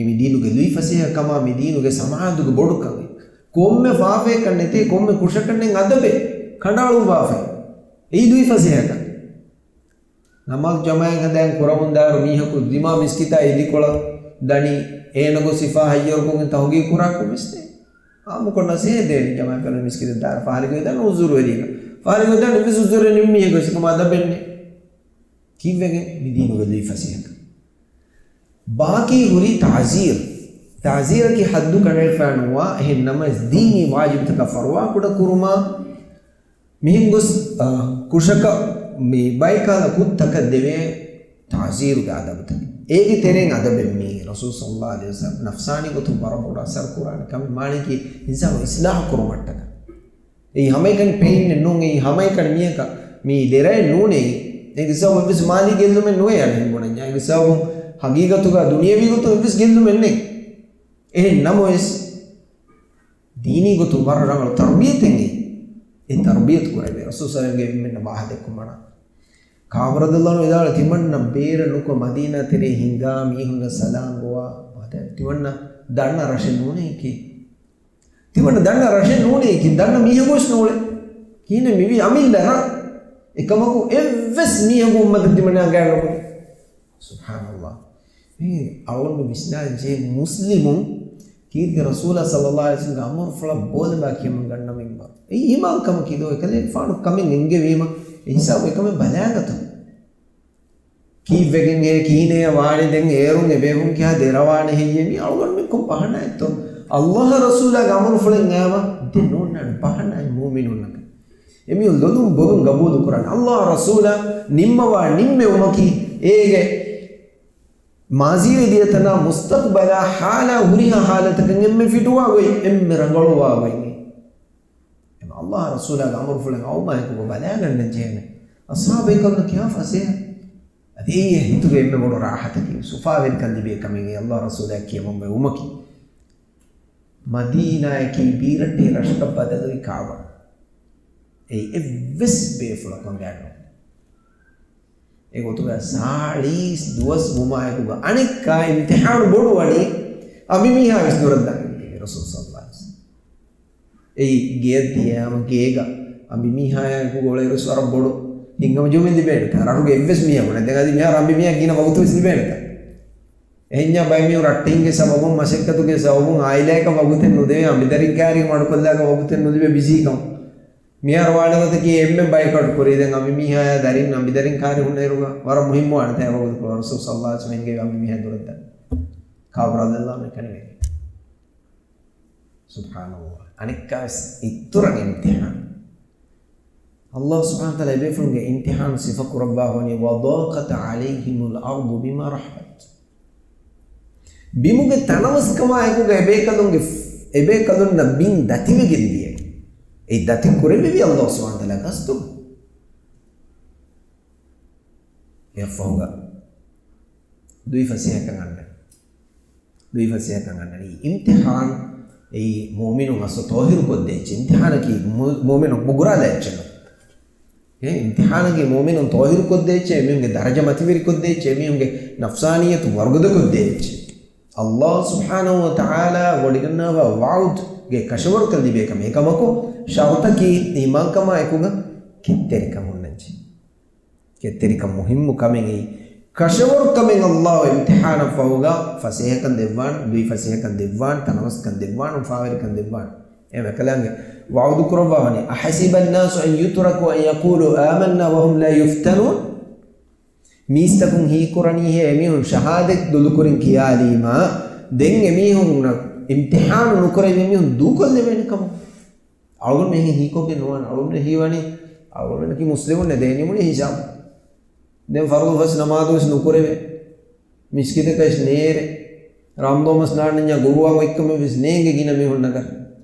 މި ދީނުގެ ލުއިފަސޭހަކަމާ، މި ދީނުގެ ސަމާދުގެ ބޮޑުކަމެއް. ކޮންމެ ފާފައެއްކަން ނެތޭ، ކޮންމެ ކުށަކަށް ނެތް އަދަބެއް ކަނޑައަޅުއްވާފައި. އެއީ ލުއިފަސޭހަކަން. ނަމާދު ޖަމާޢަތް ހަދާން ކުރަމުންދާއިރު މީހަކު ދިމާ މިސްކިތާ އެދިކޮޅަށް ދަނީ، އޭނަ ގޮސް ހިފާ ހައްޔަރުކޮށްގެން ތަހުގީގު ކުރާކަށް ވެސް ނެތް. އާއްމުކޮށް ނަސޭހަތް ދޭނެ ޖަމާޢަތް ފެނުނު މިސްކިތަށް ދާއިރު ފަހަރެއްގަ ދާނެ ޢުޛުރުވެރިއަކަށް. ފަހަރެއްގަ ދާނެ އެއްވެސް ޢުޛުރެއް ނެތް މީހެއް ގޮސް ކަމަށް އަދަބެއް ނެތް. ކީއްވެގެން މި ދީނުގެ ލުއިފަސޭހަކަން. ބާކީ ހުރީ ތަޢުޒީރު. ތަޢުޒީރަކީ ޙައްދު ކަނޑައެޅިފައި ނުވާ، އެހެން ނަމަވެސް ދީނީ ވާޖިބުތަކާ ފަރުވާކުޑަ ކުރުމާ، މިހެން ގޮސް، އާ، ކުށަކަށް މި ބައިކަހަލަ ކުށްތަކަށް ދެވޭ ތަޢުޒީރުގެ އަދަބުތަކެއް. އޭގެ ތެރެއިން އަދަބެއް މީ ރަސޫލު ޞައްލައްލާހު ޢަލައިހި ވަސައްލަމް ނަފްސާނީ ގޮތުން ވަރަށް ބޮޑު އަސަރު ކުރާނެ ކަމެއް މާނައަކީ އިންސާނު އިޞްލާޙު ކުރުމަށްޓަކައި. އެއީ ހަމައެކަނި ޕެއިންއެއް ނޫން، އެއީ ހަމައެކަނި މީހަކަށް މީ ދެރައެއް ނޫނޭ. އެއީ އެކި ސަބަބެއްވެސް މާލީ ގެއްލުމެއް ނުވޭ އަނެއް ބުނަންޏާ. އެއީ އެކި ސަބަބުން ހަގީގަތުގަ ދުނިޔަވީ ގޮތުން އެއްވެސް ގެއްލުމެއް ނެތް. އެހެން ނަމަވެސް، ދީނީ ގޮތުން ވަރަށް ރަނގަޅު ތަރުބިޔަތެއް އެ ތަރުބިޔަތު ކުރެވޭ. ރަސޫލު ޞައްލައްލާހު ޢަލައިހި ވަސައްލަމްގެ އެންމެންނަށް ވާހަ ދެއްކުމަށް ވަނީ. ކާބު ރަޟިޔައްލާހު ޢަންހު ވިދާޅުވި، ތިމަންނަ ބޭރަށް ނުކޮށް މަދީނާ ތެރޭ ހިނގާ މީހުންނަށް ސަލާމް ގޮވާ، ތިމަންނަ ދަންނަ ރަށެއް ނޫނޭކީ. ތިމަންނަ ދަންނަ ރަށެއް ނޫނޭކީ. ދަންނަ މީހަކުވެސް ނޫޅޭ. ކިހިނެއް މިވީ އަމިއްލަ ރަށް. އެކަމަކު އެއްވެސް މީހަކު އުއްމަތަށް ތިމަންނަ އަނގައިން ނުކުތޭ. ސުބްޙާނައްލާހް. މީ އަޅުގަނޑު ވިސްނާލަން ޖެހޭ މުސްލިމުން ކީރިތި ރަސޫލާ ޞައްލައްލާހު ޢަލައިހި ވަސައްލަމްގެ އަމުރުފުޅަށް ބޯލަބާ ކިޔަމަން ގަންނަމެން ވާ. އެއީ އީމާންކަމަކީ ދޯ، އެކަލޭގެފާނު ކަމެއް އެންގެވީމަ އެ ހިސާބު އެކަމެއް ބަލާގަތަ. ކީއްވެގެން ހޭ، ކިހިނެއް ވާނެ ދެން އޭރުން އެބޭފުން ކިހާ ދެރަވާނެ ހެއްޔޭ؟ މީ އަޅުގަނޑުމެން ކޮން ބަހަނާއެއްތޯ؟ އައްލާހާ ރަސޫލާގެ އަމުރުފުޅެއް އައިމަ ދެން ނޯންނާނެ ބަހަނާއެއް މުއުމިނުންނަކަށް. އެމީހުން ލޮލުން ބޮލުން ގަބޫލު ކުރާނެ. އައްލާހް ރަސޫލާ ނިންމަވާ ނިންމެވުމަކީ އޭގެ މާޒީވެ ދިޔަ ތަނާ މުސްތަޤްބަލާ ޙާލާ ހުރިހާ ޙާލަތަކަށް އެންމެ ފިޓުވާ ގޮތް، އެންމެ ރަނގަޅުވާ ގޮތް. އެމަ އައްލާހް ރަސޫލާގެ އަމުރުފުޅެއް އައުމާއެކު ބަލާގަންނަން ޖެހޭނެ. އަޞްޙާބު ބޭކަލުންނަށް ކިހާ ފަސޭހަ. އަދި އެއީ ހިތުގެ އެންމެ ބޮޑު ރާޙަތަކީ، އުފާވެރިކަން ލިބޭ ކަމެއް އެ އައްލާހް ރަސޫލާ ކިޔަމަންވެ އުމަކީ. މަދީނާއަކީ ބީރައްޓެހި ރަށަކަށް ބަދަލުވި ކާބަ. އެއީ އެއްވެސް ބޭފުޅަކު އަނގައިން ނުވޭ. އެގޮތުގަ ސާޅީސް ދުވަސް ވުމާއެކުގަ އަނެއްކާ އިމްތިޙާނު ބޮޑުވަނީ އަނބިމީހާވެސް ދުރަށް ދާން ރަސޫލު ޞައްލައްލާހު ޢަލައިހި ވަސައްލަމް. އެއީ ގެޔަށް ދިޔައިމަ ގޭގަ އަނބިމީހާއާއެކު ގޮޅޭރުސް ވަރަށް ބޮޑު ހިތްހަމަޖެހުމެއް ލިބޭނެތާ. ރަށުގެ އެއްވެސް މީހަކު ނެތް. ދެން އަދި މިހާރު އަނބިމީހާ ގިނަ ވަގުތުވެސް ލިބޭނެތާ. އެހެންޏާ ބައެއް މީހުން ރައްޓެހިންގެ ސަބަބުން، މަސައްކަތުގެ ސަބަބުން އާއިލާއަކަށް ވަގުތެއް ނުދެވޭ، އަނބިދަރިން ކާރި މަޑުކޮށްލާކަށް ވަގުތެއް ނުލިބޭ ބިޒީކަން. މިހާރު ވާނެ ގޮތަކީ އެންމެން ބައިކައުޓް ކުރީ. ދެން އަނބިމީހާޔާ ދަރިން އަނބިދަރިން ކާރި ހުންނައިރުގަ ވަރަށް މުހިއްމުވާނެތާ ވަގުތު ކުރާ ރަސޫލު ޞައްލައްލާހު ޢަލައިހި ވަސައްލަމް އެންގެވި އަނބިމީހާ ދުރަށް ދާން. ކާބު ރަޟިޔައްލާހު ޢަންހު އެކަނި ވެގެން. ސުބްޙާނައްލާހް. އަނެއްކާވެސް އިތުރަށް އިމްތިޙާން. އައްލާހު ސުބްޙާނަހު ވަތަޢާލާ އެބޭފުޅުންގެ އިމްތިޙާނު ސިފަ ކުރައްވާ ވަނީ، "وضاقت عليهم الأرض بما رحبت." ބިމުގެ ތަނަވަސްކަމާއެކުގަ އެބޭކަލުންގެ، އެބޭކަލުންނަށް ބިން ދަތިވެގެން ދިޔަ. އެ ދަތި ކުރެއްވެވީ އައްލާހު ސުބްޙާނަހު ވަތަޢާލާ ގަސްތުގަ. އެއަށްފަހުގަ ދުވި ފަސޭހަކަން އަންނަނީ. ދުވި ފަސޭހަކަން އަންނަނީ. އިމްތިޙާން އެއީ މުއުމިނުން އަސްލު ޠާހިރު ކޮށްދޭ އެއްޗެއް. އިމްތިޙާނަކީ މު-، މުއުމިނުން ބުގުރާލާ އެއްޗެއް. އެ އިމްތިޙާނަކީ މުއުމިނުން ޠާހިރު ކޮށްދޭ އެއްޗެއް، އެމީހުންގެ ދަރަޖަ މަތިވެރި ކޮށްދޭ އެއްޗެއް، އެމީހުންގެ ނަފްސާނިއްޔަތު ވަރުގަދަ ކޮށްދޭ އެއްޗެއް. އައްލާހު ސުބްޙާނަހު ވަތަޢާލާ ވޮޑިގަންނަވާ ވަޢުދުގެ ކަށަވަރުކަން ލިބޭ ކަމެއް. އެކަމަކު ޝަރުޠަކީ އީމާންކަމާ އެކުގަ ކެތްތެރިކަން ހުންނަންޖެހޭ. ކެތްތެރިކަން މުހިއްމު ކަމެއް. އެއީ ކަށަވަރު ކަމެއް. އައްލާހު އިމްތިޙާނަށް ފަހުގަ ފަސޭހަކަން ދެއްވާން، ދުވި ފަސޭހަކަން ދެއްވާން، ތަނަވަސްކަން ދެއްވާން، އުފާވެރިކަން ދެއްވާން. އެ އެކަލާނގެ ވަޢުދު ކުރައްވާ ވަނީ، "أحسب الناس أن يتركوا أن يقولوا آمنا وهم لا يفتنون؟" މީސްތަކުން ހީކުރަނީހޭ އެމީހުން ޝަހާދަތް ދުލުކުރިން ކިޔާލީމާ، ދެން އެމީހުންނަށް އިމްތިޙާނު ނުކުރެވި މީހުން ދޫކޮށްލެވޭނެ ކަމަށް؟ އަޅުގަނޑު އެހެން ހީކޮށްގެން ނުވާނެ. އަޅުގަނޑު ހީވަނީ، އަޅުގަނޑަކީ މުސްލިމުންނޭ، ދޭނީމުނީ ހިޖާބު. ދެން ފަރުޟު ފަސް ނަމާދުވެސް ނުކުރެވޭ. މިސްކިތަކަށް ނޭރޭ. ރަމްޟާން މަސް ނާންނަންޏާ ގުރުއާން އޮތްކަމެއް ވެސް ނޭނގެ ގިނަ މީހުންނަކަށް.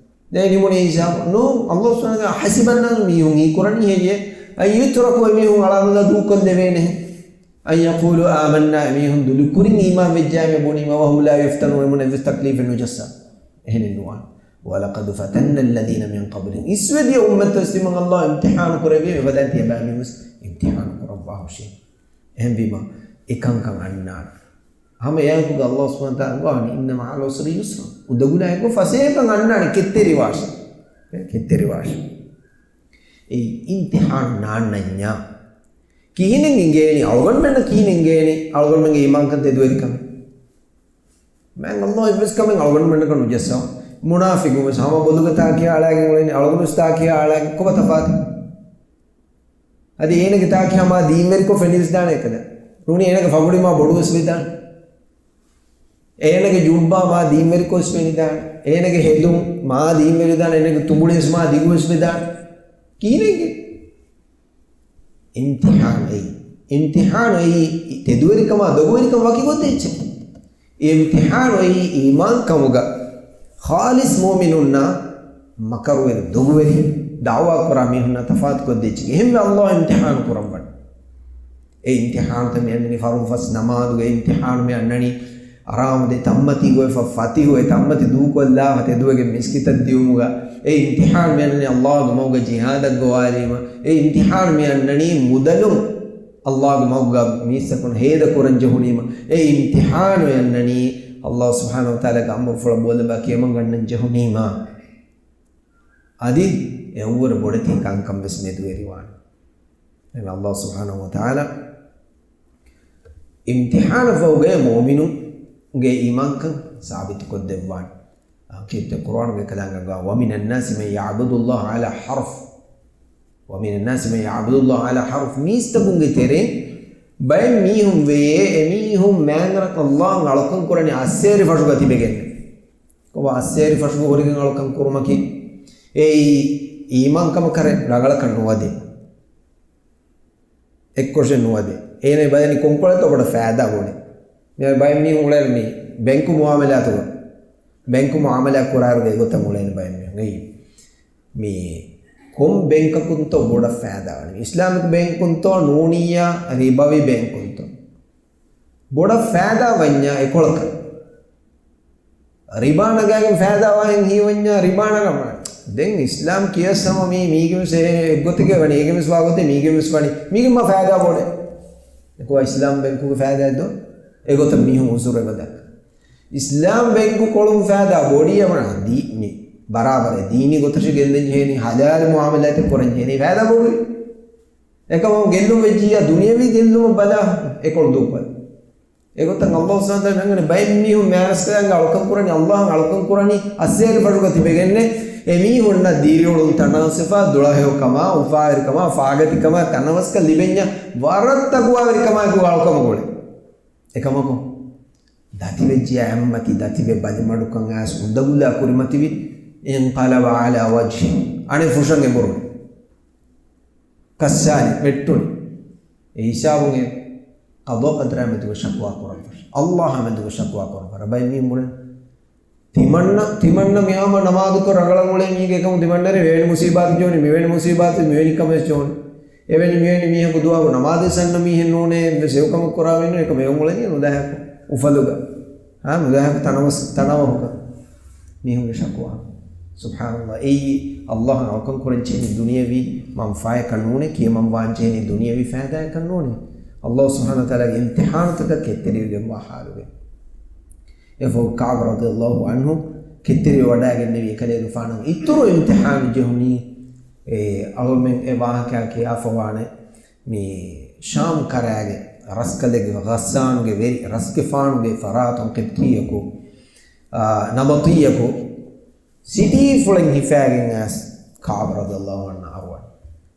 ދެން ނިމުނީ ހިސާބު. ނޫން، އައްލާހު ސުބްޙާނަހު ވަތަޢާލާ، "أحسب الناس"، މީހުން ހީކުރަނީ ހެއްޔޭ؟ "أن يتركوا"، އެމީހުން އަޅާނުލާ ދޫކޮށްލެވޭނެ. "أن يقولوا آمنا"، އެމީހުން ދުލުކުރިން އީމާން ވެއްޖާމެ ބުނީމަ، "وهم لا يفتنون"، އެމީހުން އެއްވެސް ތަކްލީފެއް ނުޖައްސާ. އެހެނެއް ނުވާނެ. "ولقد فتنا الذين من قبلهم". އިސްވެދިޔަ އުއްމަތްތައް ތިމަން އައްލާހު އިމްތިޙާނު ކުރެއްވި، އެފަދައިން ތިޔަބައިމީހުން ވެސް އިމްތިޙާނު ކުރައްވާހުށީ. އެހެންވީމަ، އެކަންކަން އަންނާނެ. ހަމަ އެއާއެކުގަ އައްލާހު ސުބްޙާނަހު ވަތަޢާލާ އަންގަވާނީ، "إن مع العسر يسرا". އުނދަގުލާއެކު ފަސޭހަކަން އަންނާނެ، ކެތްތެރިވާށޭ. ކެތްތެރިވާށޭ. އެއީ އިމްތިޙާނު ނާންނަންޏާ. ކިހިނެއް އިނގޭނީ؟ އަޅުގަނޑުމެންނަށް ކިހިނެއް އިނގޭނީ؟ އަޅުގަނޑުމެންގެ އީމާންކަން ތެދުވެރިކަމެއް. މާތް އައްލާހު އެއްވެސް ކަމެއް އަޅުގަނޑުމެންނަކަށް ނުޖައްސާ. މުނާފިޤުން ވެސް ހަމަ ބޮލުގަ ތާކިޔާ އަޅާގެން އުޅެނީ، އަޅުގަނޑު ވެސް ތާކިޔާ އަޅާގެން. ކޮބާ ތަފާތު؟ އަދި އޭނަގެ ތާކިޔާ މާ ދީންވެރިކޮށް ފެނިވެސް ދާނެ އެކަދަ. ނޫނީ އޭނަގެ ފަގުޑި މާ ބޮޑުވެސް ވެދާނެ. އޭނަގެ ޖުއްބާ މާ ދީންވެރިކޮށް ވެސް ފެނިދާނެ. އޭނަގެ ހެދުން މާ ދީންވެރި ދާނެ. އޭނަގެ ތުނބުޅި ވެސް މާ ދިގު ވެސް ވެދާނެ. ކިހިނެއްގެ؟ އިމްތިޙާނު އެއީ، އިމްތިޙާނު އެއީ ތެދުވެރިކަމާ ދޮގުވެރިކަން ވަކި ގޮތެއް އެއްޗެއް. އިމްތިޙާނު އެއީ އީމާންކަމުގަ ޚާލިޞް މުއުމިނުންނާ މަކަރުވެރި ދޮގުވެރި ދަޢުވާ ކުރާ މީހުންނާ ތަފާތު ކޮށްދޭ އެއްޗެއް. އެހެންވެ ﷲ އިމްތިޙާނު ކުރަން ވަނީ. އެ އިމްތިޙާނުތައް މި އަންނަނީ ފަރުޟު ފަސް ނަމާދުގެ އިމްތިޙާނު މި އަންނަނީ އަރާމުދެ ތައްމަތީ ގޮވެފަ ފަތިހު އެ ތައްމަތި ދޫކޮށްލާފަ ތެދުވެގެން މިސްކިތަށް ދިއުމުގަ. އެ އިމްތިޙާނު މި އަންނަނީ ﷲގެ މަގުގަ ޖިހާދަށް ގޮވާލީމަ. އެ އިމްތިޙާނު މި އަންނަނީ މުދަލުން ﷲގެ މަގުގަ މީސްތަކުން ހޭދަ ކުރަން ޖެހުނީމަ. އެ އިމްތިޙާނު އަންނަނީ ﷲ ސުބްޙާނަހޫ ވަތަޢާލާގެ އަމުރުފުޅަށް ބޯލަބާ ކިޔަމަން ގަންނަން ޖެހުނީމަ. އަދި އެއަށްވުރެ ބޮޑެތި ކަންކަން ވެސް މެދުވެރިވާނެ. އެހެން ﷲ ސުބްޙާނަހޫ ވަތަޢާލާ އިމްތިޙާނަށް ފަހުގައި މުއުމިނުންގެ އީމާންކަން ސާބިތުކޮށްދެއްވާނެ. ކީރިތި ޤުރުއާނުގެ ކަލާނގަ، "وَمِنَ النَّاسِ مَن يَعْبُدُ اللَّهَ عَلَى حَرْفٍ." "وَمِنَ النَّاسِ مَن يَعْبُدُ اللَّهَ عَلَى حَرْفٍ." މީސްތަކުންގެ ތެރެއިން ބައެއް މީހުން ވެޔޭ، އެމީހުން މާތް ރަނގަޅަށް ﷲ އަޅުކަން ކުރަނީ އައްސޭރި ފަށުގަ ތިބެގެން. ކޮބާ އައްސޭރި ފަށުގަ ހުރިގެން އަޅުކަން ކުރުމަކީ؟ އެއީ އީމާންކަމަކަށް ރަނގަޅަކަށް ނުވަދޭ. އެއްކޮށެއް ނުވަދޭ. އޭނަ ބަލަނީ ކޮންކޮޅެއްތޯ ބޮޑަށް ފައިދާ ބޮޑޭ. މި ބައެއް މީހުން އުޅޭ މި ބެންކު މުއާމަލާތުގަ. ބެންކު މުއާމަލާ ކުރާއިރުގަ އެގޮތަށް އުޅޭނެ ބައެއް މީހުން. އެއީ މި ކޮން ބެންކަކުންތޯ ބޮޑަށް ފައިދާ ވަނީ؟ އިސްލާމިކް ބެންކުންތޯ ނޫނިއްޔާ ރިބަވީ ބެންކުންތޯ؟ ބޮޑަށް ފައިދާ ވަންޏާ އެކޮޅަކަށް. ރިބާ ނަގާގެން ފައިދާ ވާހެން ހީވަންޏާ ރިބާ ނަގާ. ދެން އިސްލާމް ކިޔަސް ހަމަ މީ، މީގެން ވެސް އެ އެއްގޮތެކޭ ވަނީ، އޭގެން ވެސް ވާގޮތެއް މީގެން ވެސް ވަނީ. މީގެން މާ ފައިދާ ބޮޑޭ. އެކޮ އިސްލާމް ބެންކުގެ ފައިދާއެއް ދޯ؟ އެގޮތަށް މީހުން އުޒުރެއް ދައްކާ. އިސްލާމް ބެންކު ކޮޅުން ފައިދާ ބޮޑި އަމަނާ ދީ، މި ބަރާބަރެއް ދީނީ ގޮތަށް ގެންދެން ޖެހޭނީ، ހަލާލު މުއާމަލާތެއް ކުރަން ޖެހޭނީ، ފައިދާ ބޮޑުވި. އެކަމު ގެއްލުން ވެއްޖިއްޔާ ދުނިޔަވީ ގެއްލުމަށް ބަލާ އެކޮޅު ދޫކޮށް. އެގޮތަށް ﷲ ސުބްޙާނަހޫ ވަތަޢާލާ މި އަންގަނީ ބައެއް މީހުން މާތް ރަސްކަލާނގެ އަޅުކަން ކުރަނީ، ﷲ އަށް އަޅުކަން ކުރަނީ އައްސޭރި ފަށުގަ ތިބެގެންނޭ. އެމީހުންނަށް ދިރިއުޅުން ތަނަވަސްވެފަ، ދުޅަހެޔޮކަމާ، އުފާވެރިކަމާ، ފާގަތިކަމާ، ތަނަވަސްކަން ލިބެންޏާ ވަރަށް ތަޤްވާވެރިކަމާއެކު އަޅުކަމަށް ގުޅޭ. އެކަމަކު ދަތިވެއްޖިޔާ އެއްމަތި ދަތިވެ ބަލިމަޑުކަން އައިސް އުނދަގުލާ ކުރިމަތިވި، انقلب على وجهه، އަނެއް ފުށަން އެބުރުނު. ކައްސާލި ވެއްޓުނު. އެ ހިސާބުން އެ ޤަޟާ ޤަދަރާ މެދުގަ ޝަކުވާ ކުރަން ފަށި. ﷲ އާ މެދުގަ ޝަކުވާ ކުރަން ފަށި. ބައެއް މީހުން ބުނެ. ތިމަންނަ، ތިމަންނަ މިހާމަ ނަމާދުކޮށް ރަނގަޅަށް އުޅޭ މީހެއް އެކަމު ތިމަންނަރެ ވެވެނި މުސީބާތު ޖޯނި، މިވެނި މުސީބާތު، މިވެނި ކަމެއް ޖޯނި. އެވެނި މިވެނި މީހަކު ދުވަހަކު ނަމާދު ސަންނަ މީހެއް ނޫނޭ، އެއްވެސް ހެޔޮކަމެއް ކުރާ މީހެއް ނޫނޭ، އެކަމަކު އެއޮން އުޅެނީ ނުދާހަކު އުފަލުގަ. ހާ، ނުދާހަކު ތަނަވަސް، ތަނަވަހުގަ. މީހުންގެ ޝަކުވާ. ސުބްޙާނަﷲ. އެއީ ﷲ އަށް އަޅުކަން ކުރަން ޖެހެނީ ދުނިޔަވީ މަންފާއަކަށް ނޫނޭ، ކިޔަމަން ވާން ޖެހެނީ ދުނިޔަވީ ފައިދާއަކަށް ނޫނޭ. ﷲ ސުބްޙާނަހޫ ވަތަޢާލާގެ އިމްތިޙާނުތަކަށް ކެތްތެރިވެގެންވާ ޙާލުގަ. އެފަހު ކަޢުބު ރަޟިޔަﷲ ޢަންހު ކެތްތެރިވެވަޑައިގެންނެވި އެކަލޭގެފާނަށް އިތުރު އިމްތިޙާނު ޖެހުނީ. އެ އަޅުމެން އެ ވާހަކައާ ކިޔާފަވާނެ މި ޝާމް ކަރާގެ ރަސްކަލެއްގެ ޣައްސާނުގެ ވެރި ރަސްގެފާނުގެ ފަރާތުން ޤިބްތީއަކު، އާ، ނަބަޠީއަކު ސިޓީފުޅެއް ހިފާގެން އައިސް ކަޢުބު ރަޟިޔަﷲ ޢަންހު އަރުވަން.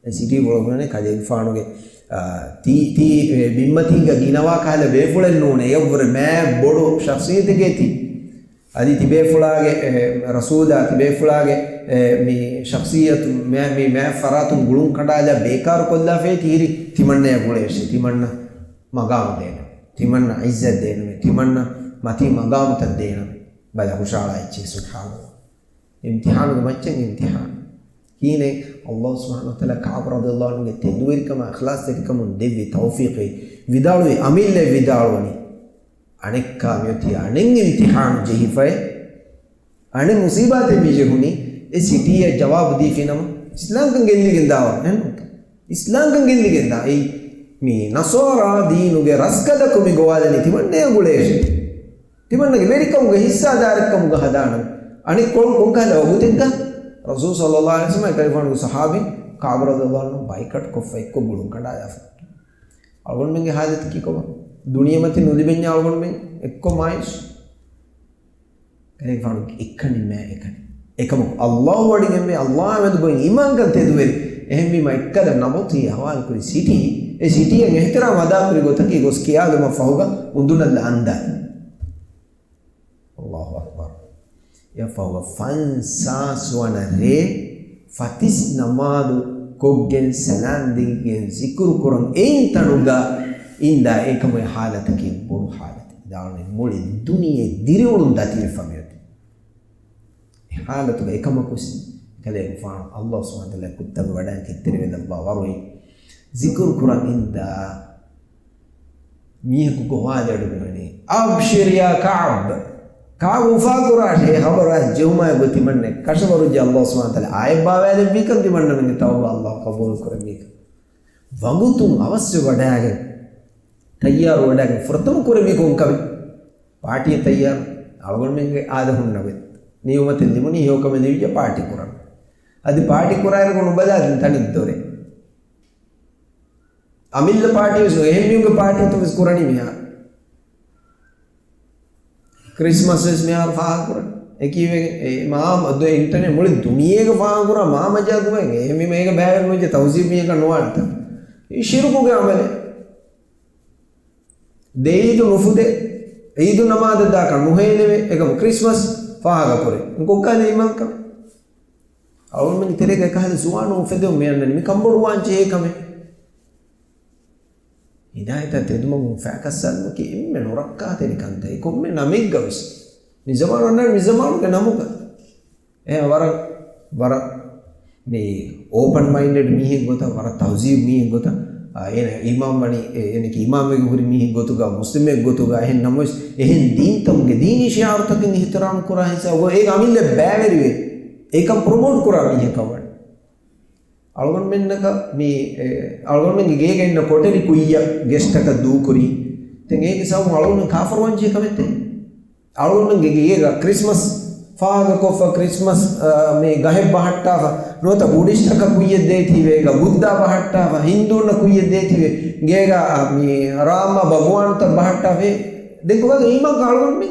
އެ ސިޓީފުޅު ވަނީ ކަލޭގެފާނުގެ، އާ، ތީ، ތީ، އެ، ބިންމަތީގަ ގިނަވާ ކަހަލަ ބޭފުޅެއް ނޫނޭ. އެއަށްވުރެ މާ ބޮޑު ޝަޚްޞިއްޔަތެކޭ ތީ. އަދި ތިބޭފުޅާގެ، އެ، ރަސޫލާ ތިބޭފުޅާގެ، އެ، މި ޝަޚްޞިއްޔަތު މާ، މި މާ ފަރާތުން ގުޅުން ކަނޑާލާ ބޭކާރު ކޮށްލާފައި ތިހިރި ތިމަންނަޔަށް ގުޅޭށޭ. ތިމަންނަ މަގާމު ދޭނަމޭ. ތިމަންނަ ޢިއްޒަތް ދޭނަމޭ. ތިމަންނަ މަތީ މަގާމުތައް ދޭނަމޭ. ބަލަ ހުށަހަޅާ އެއްޗެއް ސުބްޙާނަﷲ. އިމްތިޙާނުގެ މައްޗަށް އިމްތިޙާނު. ކިހިނެއް ﷲ ސުބްޙާނަހޫ ވަތަޢާލާ ކަޢުބު ރަޟިޔަﷲ ޢަންހުގެ ތެދުވެރިކަމާ، އިޚްލާޞްތެރިކަމުން ދެއްވި ތައުފީޤެއް ވިދާޅުވި އަމިއްލައެއް ވިދާޅުވަނީ. އަނެއްކާ މިއޮތީ އަނެއް އިމްތިޙާނު ޖެހިފައި، އަނެއް މުޞީބާތެއް މި ޖެހުނީ، އެ ސިޓީއަށް ޖަވާބު ދީފިނަމަ، އިސްލާމްކަން ގެއްލިގެން ދާވަރު އެހެންނޫންތަ؟ އިސްލާމްކަން ގެއްލިގެން ދާ. އެއީ މި ނަޞާރާ ދީނުގެ ރަސްކަލަކު މި ގޮވާލަނީ ތިމަންނަޔަށް ގުޅޭށޭ. ތިމަންނަގެ ވެރިކަމުގެ ހިއްސާދާރެއްކަމުގަ ހަދާނަން. އަނެއްކޮޅުން ކޮންކަހަލަ ވަގުތެއްގަ ރަސޫލު ޞައްލަﷲ ޢަލައިހި ވަސައްލަމަ އެކަލޭގެފާނުގެ ޞަޙާބީން ކަޢުބު ރަޟިޔަﷲ ޢަންހު ބައިކަޓް ކޮށްފަ އެއްކޮށް ގުޅުން ކަނޑާލާފަ. އަޅުގަނޑުމެންގެ ޙާލަތަކީ ކޮބާ؟ ދުނިޔެމަތިން ނުލިބެންޏާ އަޅުގަނޑުމެން އެއްކޮށް މާޔޫސް. ކަލޭގެފާނު އެކަނި މާ އެކަނި. އެކަމަކު ﷲ އަޑިގެންވެ ﷲ އާ މެދު ގޮތް އީމާންކަން ތެދުވެރި. އެހެންވީމަ އެއްކަލަ ނަބަޠީ ޙަވާލުކުރި ސިޓީ، އެ ސިޓީއަށް އިޙްތިރާމް އަދާކުރި ގޮތަކީ ގޮސް ކިޔާލުމަށް ފަހުގަ އުނދުނަށްލަ އަންދާނީ. ﷲ އަކްބަރު. އެއަށްފަހުގަ ފަންސާސް ވަނަ ރޭ ފަތިސް ނަމާދު ކޮށްގެން ސަލާން ދީގެން ޒިކުރު ކުރަން އެއިން ތަނުގަ އިންދާ އެކަމުގެ ހާލަތަކީ ބޮޑު ހާލަތެއް. ދާނެ މުޅި ދުނިޔެ ދިރިއުޅުން ދަތިވެފަ މިއޮތީ. އެ ހާލަތުގަ އެކަމަކު ވެސް ކަލޭގެފާނު ﷲ ސުބްޙާނަހޫ ވަތަޢާލާ ކުއްތަން ވަޑައިގެން ތެރެވެލައްވާ ވަރު ޒިކުރު ކުރަން އިންދާ މީހަކު ގޮވާލި އަޑު މިވަނީ، "އަބްޝިރް ޔާ ކަޢްބް." ކަޢްބް އުފާކުރާށޭ، އެ ޚަބަރާ ޖެހުމާއެކު ތިމަންނަ ކަށަވަރުޖެ ﷲ ސުބްޙާނަހޫ ވަތަޢާލާ އާޔަތް ބާވާލެއްވީކަން ތިމަންނަމެންގެ ތައުބާ ﷲ ޤަބޫލު ކުރެއްވީކަން. ވަގުތުން އަވަސްވެ ވަޑައިގެން، ތައްޔާރު ވަޑައިގެން ފުރަތަމަ ކުރެއްވީ ކޮން ކަމެއް؟ ޕާޓީއަށް ތައްޔާރު. އަޅުގަނޑުމެންގެ އާދަ ހުންނަ ގޮތް. ނިޢުމަތެއް ލިބުނީ ހެޔޮކަމެއް ލިބިއްޖެ ޕާޓީ ކުރަން. އަދި ޕާޓީ ކުރާއިރު ނުބަލާ ދިން ތަނެއް ދޮރެއް. އަމިއްލަ ޕާޓީ ވެސް ނުވޭ، އެހެން މީހުންގެ ޕާޓީތައް ވެސް ކުރަނީ މިހާރު. ކްރިސްމަސް ވެސް މިހާރު ފާހަގަކުރަނީ. އެކީވެގެން އެ މާ އަދު އިންޓަނެޓް މުޅި ދުނިޔޭގަ ފާހަގަކުރާ މާ މަޖާ ދުވަހެއް އެހެންވީމަ އޭގަ ބައިވެރި ނުވެއްޖެ ތަހުޒީބު މީހަކަށް ނުވާނެތަ؟ އެ ޝިރުކުގެ ޢަމަލެއް. ދެ ޢީދު ނުފުދޭ، ޢީދު ނަމާދަށް ދާކަށް ނުހޭލެވޭ، އެކަމު ކްރިސްމަސް ފާހަގަކުރޭ. ކޮއްކާލެ އީމާންކަމެއް؟ އަޅުގަނޑުމެންގެ ތެރޭގަ އެކަހަލަ ޒުވާނުން އުފެދެވުން މިއަންނަނީ މި ކަންބޮޑުވާން ޖެހޭ ކަމެއް. ހިދާޔަތާ ތެދުމަގުން ފައިކައްސަލުމަކީ އެންމެ ނުރައްކާތެރި ކަންތައް. އެ ކޮންމެ ނަމެއްގަ ވެސް. މި ޒަމާނު އަންނަނީ މި ޒަމާނުގެ ނަމުގަ. އެ ވަރަށް، ވަރަށް މި އޯޕަން މައިންޑެޑް މީހެއް ގޮތަށް، ވަރަށް ތަހުޒީބު މީހެއް ގޮތަށް، އާ، އޭނަ އީމާން ވަނީ، އޭ، އޭނަކީ އީމާންވެގެން ހުރި މީހެއް ގޮތުގަ، މުސްލިމެއް ގޮތުގަ، އެހެން ނަމަވެސް، އެހެން ދީންތަކުގެ ދީނީ ޝިޢާރުތަކެއް އިޙްތިރާމް ކުރާ ހިސާބު، އޭގެ އަމިއްލަ ބައިވެރިވެ، އެކަން ޕްރޮމޯޓް ކުރާ މީހަކަށް ވަނީ. އަޅުގަނޑުމެންނަކަށް މި، އެ، އަޅުގަނޑުމެންގެ ގޭގަ އިންނަ ކޮޓަރި ކުއްޔަށް ގެސްޓަކަށް ދޫކުރީ. ދެން އޭގެ ސަބަބުން އަޅުގަނޑު ކާފަރުވާން ޖެހޭ ކަމެއްތަ؟ އަޅުގަނޑުމެންގެ ގޭގަ ކްރިސްމަސް ފާހަގަކޮށްފަ، ކްރިސްމަސް، އާ، މި ގަހެއް ބަހައްޓާފަ، ނުވަތަ ބުޑިސްޓަކަށް ކުއްޔެއް ދޭތީވެ، ގަ ބުއްދާ ބަހައްޓާފަ، ހިންދޫންނަށް ކުއްޔެއް ދޭތީވެ، ގޭގަ، އާ، މި ރާމާ ބަގުވާންތައް ބަހައްޓާފަ، ދެން ކޮބާ އީމާން ކަޅުވަން މި؟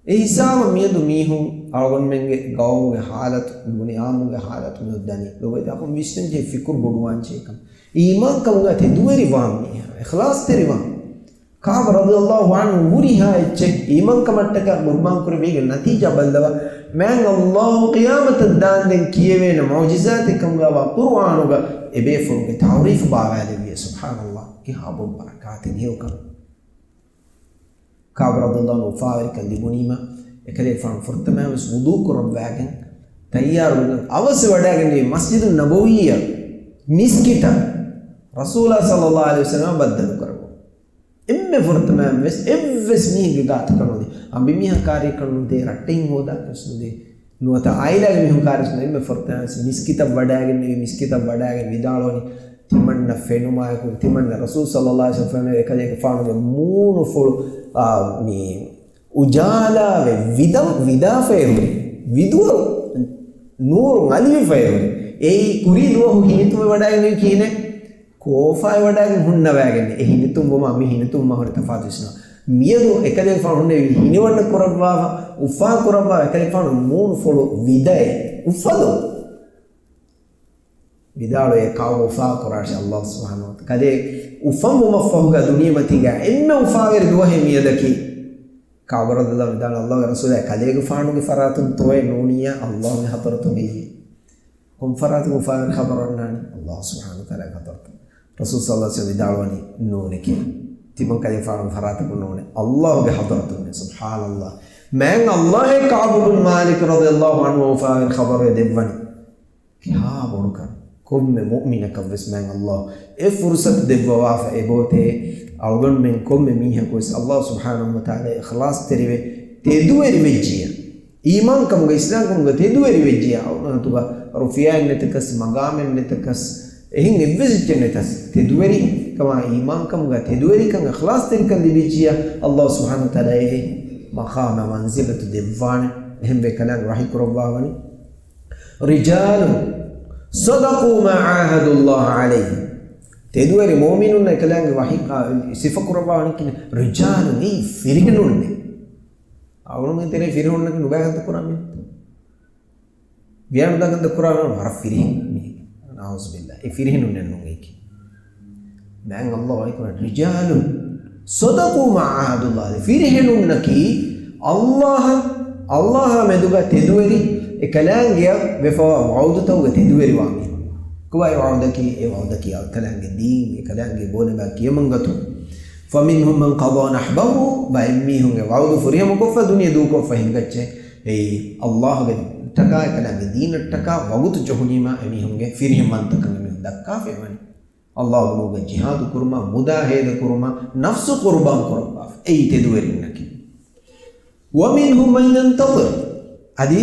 އެ ހިސާބަށް މިއަދު މީހުން އަޅުގަނޑުމެންގެ ގައުމުގެ ހާލަތު، މިބުނި އާއްމުގެ ހާލަތު މިއޮއްދަނީ. ލޮބުވެތި އަޚުން ވިސްނަންޖެހޭ ފިކުރު ބޮޑުވާންޖެހޭ ކަމަށް. އީމާންކަމުގަ ތެދުވެރިވާން މީހާ، އިޚްލާޞްތެރިވާން. ކަޢުބު ރަޟިޔަﷲ ޢަންހު ހުރިހާ އެއްޗެއް އީމާންކަމަށްޓަކާ ޤުރުބާންކުރެއްވި ނަތީޖާ ބައްލަވާ، މާތް ﷲ ޤިޔާމަތަށް ދާންދެން ކިޔެވޭނެ މުޢުޖިޒާތެއްކަމުގަވާ ޤުރުއާނުގަ އެބޭފުޅުންގެ ތަޢުރީފު ބާވާލެއްވިޔޭ. ސުބްޙާނަﷲ، ކިހާ ބޮޑު ބަރަކާތެއް ހެޔޮކަމެއް. ކަޢުބު ރަޟިޔަﷲ ޢަންހު އުފާވެރިކަން ލިބުނީމަ، އެކަލޭގެފާނު ފުރަތަމަވެސް ވުޟޫ ކުރައްވާގެން، ތައްޔާރުވެގެން އަވަސް ވަޑައިގެންނެވި މަސްޖިދު ނަބަވީއަށް، މިސްކިތަށް، ރަސޫލާ ޞައްލަﷲ ޢަލައިހި ވަސައްލަމަ ބައްދަލު ކުރައްވަ. އެންމެ ފުރަތަމަވެސް އެއްވެސް މީހެއްގެ ގާތަކަށް ނުދޭ، އަނބިމީހާ ކާރިއަކަށް ނުދޭ، ރައްޓެހިން ހޯދާކަށް ނުދޭ، ނުވަތަ އާއިލާގެ މީހުން ކާރިއަކަށް ނުދޭ، އެންމެ ފުރަތަމަވެސް މިސްކިތަށް ވަޑައިގެންނެވި، މިސްކިތަށް ވަޑައިގެން ވިދާޅުވަނީ، ތިމަންނަ ފެނުމާއެކު، ތިމަންނަ ރަސޫލު ޞައްލަﷲ ޢަލައިހި ވަސައްލަމަ އެކަލޭގެފާނުގެ މޫނުފުޅު، އާ، މި އުޖާލާވެ، ވިދަ-، ވިދާފައި ހުރި، ވިދުއަށް ނޫރު އަލިވެފައި ހުރި. އެއީ ކުރީ ދުވަހު ހިނިތުންވެވަޑައިގެންނެވި ކިހިނެއް؟ ކޯފާއި ވަޑައިގެން ހުންނަވައިގެން އެ ހިނިތުންވުމާ މި ހިނިތުންވުމާ ހުރި ތަފާތު ވިސްނާ. މިއަދު އެކަލޭގެފާނު ހުންނެވި ހިނިވަންނަ ކުރައްވާފަ، އުފާ ކުރައްވާ އެކަލޭގެފާނު މޫނު ފޮޅު ވިދައެ އުފަލު. ވިދާޅުވޭ ކަޢުބު އުފާ ކުރާށޭ ﷲ ސުބްޙާނަހޫ ވަތަޢާލާ. ކަލޭ އުފަންވުމަށްފަހުގަ ދުނިޔެމަތީގަ އެންމެ އުފާވެރި ދުވަހެއް މިއަދަކީ. ކަޢުބު ރަޟިޔަﷲ ވިދާޅުވި ﷲގެ ރަސޫލާ ކަލޭގެފާނުގެ ފަރާތުން ތޯއޭ ނޫނިއްޔާ ﷲގެ ޙަޟްރަތުގައި. ކޮން ފަރާތަކުން އުފާވެރި ޚަބަރު އަންނާނީ؟ ﷲ ސުބްޙާނަހޫ ވަތަޢާލާގެ ޙަޟްރަތުން. ރަސޫލު ޞައްލަﷲ ޢަލައިހި ވަސައްލަމަ ވިދާޅުވަނީ ނޫނެކޭ. ތިމަން ކަލޭގެފާނުގެ ފަރާތަކުން ނޫނޭ. ﷲގެ ޙަޟްރަތުންނޭ. ސުބްޙާނަﷲ. މާތް ﷲއޭ ކަޢުބު ބިން މާލިކް ރަޟިޔަﷲ ޢަންހު އުފާވެރި ޚަބަރު ދެއްވަނީ. ކިހާ ބޮޑުކަން. ކޮންމެ މުއުމިނަކަށްވެސް މާތް ﷲ އެ ފުރުޞަތު ދެއްވަވާފަ އެބައޮތޭ. އަޅުގަނޑުމެން ކޮންމެ މީހަކުވެސް ﷲ ސުބްޙާނަހޫ ވަތަޢާލާ އިޚްލާޞްތެރިވެ ތެދުވެރިވެއްޖިޔާ. އީމާންކަމުގަ އިސްލާމްކަމުގަ ތެދުވެރިވެއްޖިޔާ. އަވަންތުގަ ރުފިޔާއެއް ނެތަކަސް، މަގާމެއް ނެތަކަސް، އެހެން އެއްވެސް އެއްޗެއް ނެތަސް، ތެދުވެރިކަމާ އީމާންކަމުގަ ތެދުވެރިކަން، އިޚްލާޞްތެރިކަން ލިބިއްޖިޔާ، ﷲ ސުބްޙާނަހޫ ވަތަޢާލާ އެ މަޤާމަށް މަންޒިލަތު ދެއްވާނެ. އެހެންވެ ކަލާނގެ ވަޙީ ކުރައްވާވަނީ. رجال صدقوا ما عاهدوا الله عليه. ތެދުވެރި މުއުމިނުންނަށް އެކަލާނގެ ވަޙީ، އާ، ސިފަ ކުރައްވާވަނީ ކިހިނެއް؟ رجال، އެއީ ފިރިހެނުންނޭ. އަޅުގަނޑުމެން ތެރޭ ފިރިހެނުންނަކީ ނުބައި ކަންތައް ކުރާ މީހެއް. ވިޔާނުދާ ކަންތައް ކުރާ ވަރަށް ފިރިހެން މީހެއް. نعوذ بالله. އެ ފިރިހެނުންނެއް ނޫން އެކި. މާތް ﷲ ވަޙީ ކުރަނީ، رجال صدقوا ما عاهدوا الله عليه. ފިރިހެނުންނަކީ ﷲ، ﷲ މެދުގަ ތެދުވެރި، އެ ކަލާނގެއަށް ވެފަވާ ވަޢުދުތަކުގަ ތެދުވެރިވާ މީހުން. ކޮބާ އެ ވަޢުދަކީ؟ އެ ވަޢުދަކީ އެކަލާނގެ ދީން، އެކަލާނގެ ބޯލަބާ ކިޔަމަންގަތުން. فَمِنْهُمْ مَنْ قَضَى نَحْبَهُ، ބައެއް މީހުން އެ ވަޢުދު ފުރިހަމަކޮށްފަ ދުނިޔެ ދޫކޮށްފަ ހިނގައްޗޭ. އެއީ ﷲ ގެ ޓަކާ، އެކަލާނގެ ދީނަށްޓަކާ ވަގުތު ޖެހުނީމާ އެމީހުންގެ ފިރިހެންވަންތަކަން އެމީހުން ދައްކާފައިވަނީ. ﷲ ގެ މަގުގަ ޖިހާދު ކުރުމަށް، މުދާ ހޭދަ ކުރުމަށް، ނަފްސު ޤުރުބާން ކުރައްވާފަ. އެއީ ތެދުވެރިންނަކީ. وَمِنْهُمْ مَنْ يَنْتَظِرُ. އަދި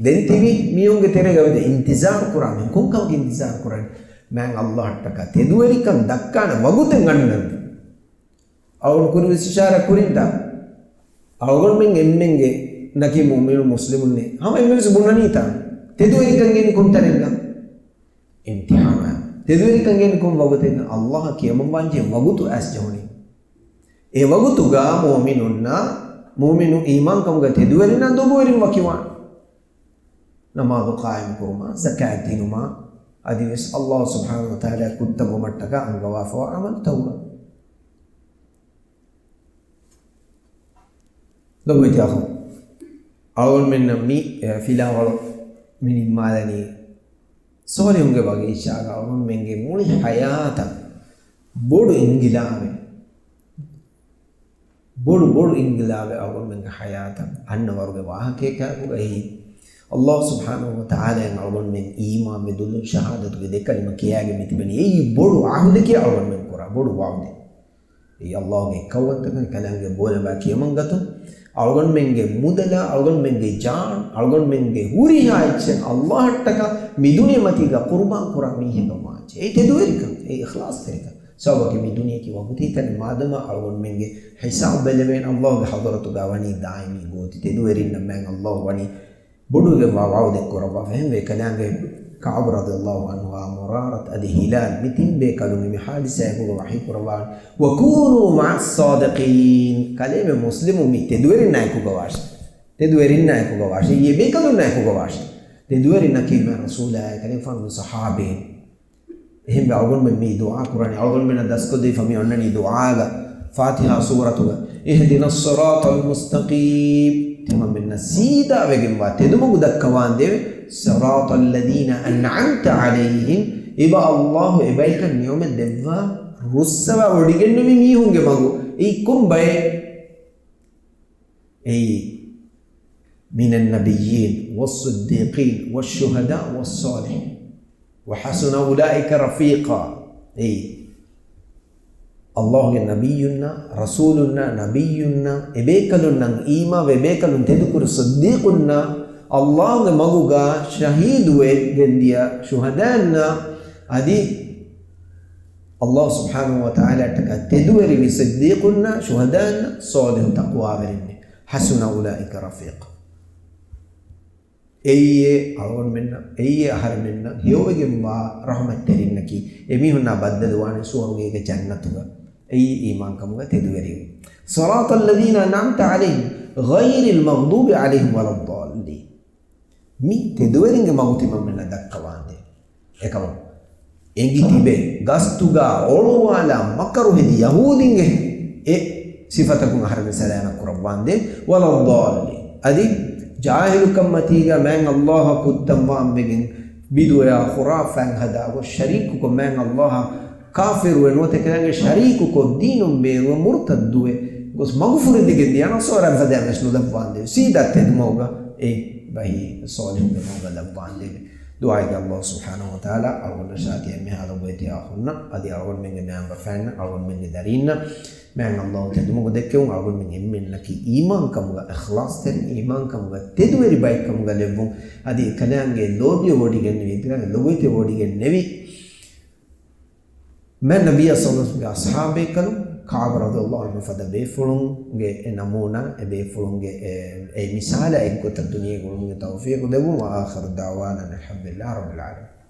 ދެން ތިބި މީހުންގެ ތެރޭގަ ވެދެ އިންތިޒާރު ކުރާ މީހުން، ކޮންކަމަކަށް އިންތިޒާރު ކުރަން؟ މާތް ﷲ އަށްޓަކާ ތެދުވެރިކަން ދައްކާނެ ވަގުތެއް އަންނަން. އަޅުގަނޑު ކުރިންވެސް އިޝާރާ ކުރިންތާ؟ އަޅުގަނޑުމެން އެންމެންގެ ނަކީ މުއުމިނު މުސްލިމުންނޭ. ހަމަ އެންމެންވެސް ބުނަނީތާ؟ ތެދުވެރިކަން ގެން ކޮންތަނެއްގަ؟ އިމްތިހާނާ. ތެދުވެރިކަން ގެން ކޮން ވަގުތެއްގަ؟ ﷲ އަށް ކިޔަމަންވާންޖެހޭ ވަގުތު އައިސް ޖެހުނީ. އެ ވަގުތުގަ މުއުމިނުންނާ، މުއުމިނު އީމާންކަމުގަ ތެދުވެރިންނާ ދޮގުވެރިން ވަކިވާން. ނަމާދު ޤާއިމް ކުރުމާ، ޒަކާތް ދިނުމާ، އަދިވެސް ﷲ ސުބްޙާނަހޫ ވަތަޢާލާ ކުއްތަ ގޮމަށްޓަކާ އަންގަވާފަވާ ޢަމަލުތަކުގަ. ލޮބުވެތި އަޚުން، އަޅުގަނޑުމެންނަށް މި، އެ، ފިލާވަޅު މި ނިންމާލަނީ ޞާލިޙުންގެ ބަގީޗާގަ އަޅުގަނޑުމެންގެ މުޅި ޙަޔާތަށް ބޮޑު އިންގިލާބެއް، ބޮޑު، ބޮޑު އިންގިލާބެއް އަޅުގަނޑުމެންގެ ޙަޔާތަށް އަންނަ ވަރުގެ ވާހަކައެއް ކައިރިއަކުގައި، ﷲ ސުބްޙާނަހޫ ވަތަޢާލާއަށް އަޅުގަނޑުމެން އީމާންވެ ދުލުން ޝަހާދަތުގެ ދެ ކަލިމަ ކިޔާގެން މިތިބެނީ. އެއީ ބޮޑު ޢަހުދަކީ އަޅުގަނޑުމެން ކުރާ ބޮޑު ވަޢުދެއް. އެއީ ﷲ ގެ އެއްކައުވަންތަކަން، ކަލާނގެ ބޯލަބާ ކިޔަމަންގަތުން، އަޅުގަނޑުމެންގެ މުދަލާ، އަޅުގަނޑުމެންގެ ޖާން، އަޅުގަނޑުމެންގެ ހުރިހާ އެއްޗެއް ﷲ އަށްޓަކާ މި ދުނިޔެމަތީގަ ޤުރުބާން ކުރާ މީހެއްގަ ވާންޖެހޭ. އެއީ ތެދުވެރިކަން، އެއީ އިޚްލާޞްތެރިކަން. ސަބަބަކީ މި ދުނިޔެއަކީ ވަގުތީ ތަނެއް، މާދަމާ އަޅުގަނޑުމެންގެ ޙިސާބު ބެލެވޭނެ ﷲ ގެ ޙަޟްރަތުގަ ވަނީ ދާއިމީ ގޯތި. ތެދުވެރިންނަށް މާތް ﷲ ވަނީ ބޮޑުވެގެންވާ ވަޢުދެއް ކުރައްވާފަ. އެހެންވެ، ކަލާނގެ ކަޢުބު ރަޟިޔަﷲ ޢަންހުއާ މުރާރަތު އަދި ހިލާލް މި ތިން ބޭކަލުން މި ޙާދިސާއެކުގަ ވަޙީ ކުރައްވާނެ، "وَكُونُوا مَعَ الصَّادِقِينَ." ކަލޭމެ މުސްލިމު މީ ތެދުވެރިންނާއެކުގަ ވާށޭ. ތެދުވެރިންނާއެކުގަ ވާށޭ. އެ ބޭކަލުންނާއެކުގަ ވާށޭ. ތެދުވެރިންނަކީ މާތް ރަސޫލާއޭ، ކަލޭމެ ފާނު ޞަޙާބީން. އެހެންވެ، އަޅުގަނޑުމެން މި ދުޢާ ކުރާނީ، އަޅުގަނޑުމެންނަށް ދަސްކޮށްދީފަ މި އޮންނަނީ ދުޢާގަ. ފާތިޙާ ސޫރަތުގަ، "اهْدِنَا الصِّرَاطَ الْمُسْتَقِيمَ." ތިމަންމެންނަށް ސީދާވެގެންވާ ތެދުމަގު ދައްކަވާނދޭވެ. "صِرَاطَ الَّذِينَ أَنْعَمْتَ عَلَيْهِمْ." އެބަ ﷲ އެބަޔަކަށް ނިޢުމަތް ދެއްވާ، ރުއްސަވާ ވޮޑިގެންނެވި މީހުންގެ މަގު. އެއީ ކޮން ބައެއް؟ އެއީ، "مِنَ النَّبِيِّينَ وَالصِّدِّيقِينَ وَالشُّهَدَاءِ وَالصَّالِحِينَ وَحَسُنَ أُولَٰئِكَ رَفِيقًا." އެއީ، ﷲ ގެ ނަބިއްޔުންނާ، ރަސޫލުންނާ، ނަބިއްޔުންނާ، އެބޭކަލުންނަށް އީމާންވެ އެބޭކަލުން ތެދުކުރި ޞިއްދީޤުންނާ، ﷲ ގެ މަގުގަ ޝަހީދުވެގެންދިޔަ ޝުހަދާއިންނާ، އަދި ﷲ ސުބްޙާނަހޫ ވަތަޢާލާއަށްޓަކާ ތެދުވެރިވި ޞިއްދީޤުންނާ، ޝުހަދާއިންނާ، ޞާލިޙު ތަޤްވާވެރިންނޭ. "حَسُنَ أُولَٰئِكَ رَفِيقًا." އެއީ އަޅުގަނޑުމެންނަށް، އެއީ އަހަރެމެންނަށް ހެޔޮވެގެންވާ ރަޙުމަތްތެރިންނަކީ، އެމީހުންނާ ބައްދަލުވާނެ ސުވަރުގޭގެ ޖަންނަތުގަ. އެއީ އީމާންކަމުގަ ތެދުވެރިވުން. "صِرَاطَ الَّذِينَ أَنْعَمْتَ عَلَيْهِمْ غَيْرِ الْمَغْضُوبِ عَلَيْهِمْ وَلَا الضَّالِّينَ." މި ތެދުވެރިންގެ މަގު ތިމަންމެންނަށް ދައްކަވާނދޭ. އެކަމަކު، އެނގި ތިބެ ގަސްތުގަ އޮޅުވާލާ މަކަރު ހެދި ޔަހޫދީންގެ އެ ސިފަތަކުން އަހަރެމެން ސަލާމަތް ކުރައްވާނދޭ. "وَلَا الضَّالِّينَ." އަދި ޖާހިލުކަންމަތީގަ މާތް ﷲ އަށް ކުއްތަންވާންވެގެން ބިދުޢަޔާ ޚުރާފާތް ހަދާ ގޮސް ޝަރީކުކޮށް، މާތް ﷲ އަށް ކާފިރުވެ ނުވަތަ ކަލާނގެ ޝަރީކުކޮށް، ދީނުން ބޭރުވެ މުރުތައްދުވެ ގޮސް މަގު ފުރިދިގެން ދިޔަ ނަޞާރާން ފަދައިން ވެސް ނުލައްވާނދޭވެ. ސީދާ ތެދުމަގުގަ އެ ބަހީ ޞާލިޙުގެ މަގުގަ ލައްވާނދޭވެ. ދުޢާއެއްގަ ﷲ ސުބްޙާނަހޫ ވަތަޢާލާ އަޅުގަނޑަށާ ތިޔަ އެންމެހާ ލޮބުވެތި އަޚުންނަށް އަދި އަޅުގަނޑުމެންގެ މައިންބަފައިންނަށް، އަޅުގަނޑުމެންގެ ދަރީންނަށް މާތް ﷲ ތެދުމަގު ދެއްކެވުން، އަޅުގަނޑުމެން އެންމެންނަކީ އީމާންކަމުގަ އިޚްލާޞްތެރި، އީމާންކަމުގަ ތެދުވެރި ބައެއްކަމުގަ ލެއްވުން. އަދި އެކަލާނގެ ލޯބިޔަށް ވޮޑިގެންނެވި، އެކަލާނގެ ލޮބުވެތި ވޮޑިގެންނެވި މާތް ނަބިއްޔާ ޞައްލަﷲ ޢަލައިހި ވަސައްލަމްގެ އަޞްޙާބޭކަލުން، ކަޢުބު ރަޟިޔަﷲ ޢަންހު ފަދަ ބޭފުޅުންގެ އެ ނަމޫނާ، އެ ބޭފުޅުންގެ އެ، އެ މިސާލާ އެއްގޮތަށް ދުނިޔޭގަ އުޅުމުގެ ތައުފީޤު ދެއްވުން. وآخر دعوانا أن الحمد لله رب العالمين.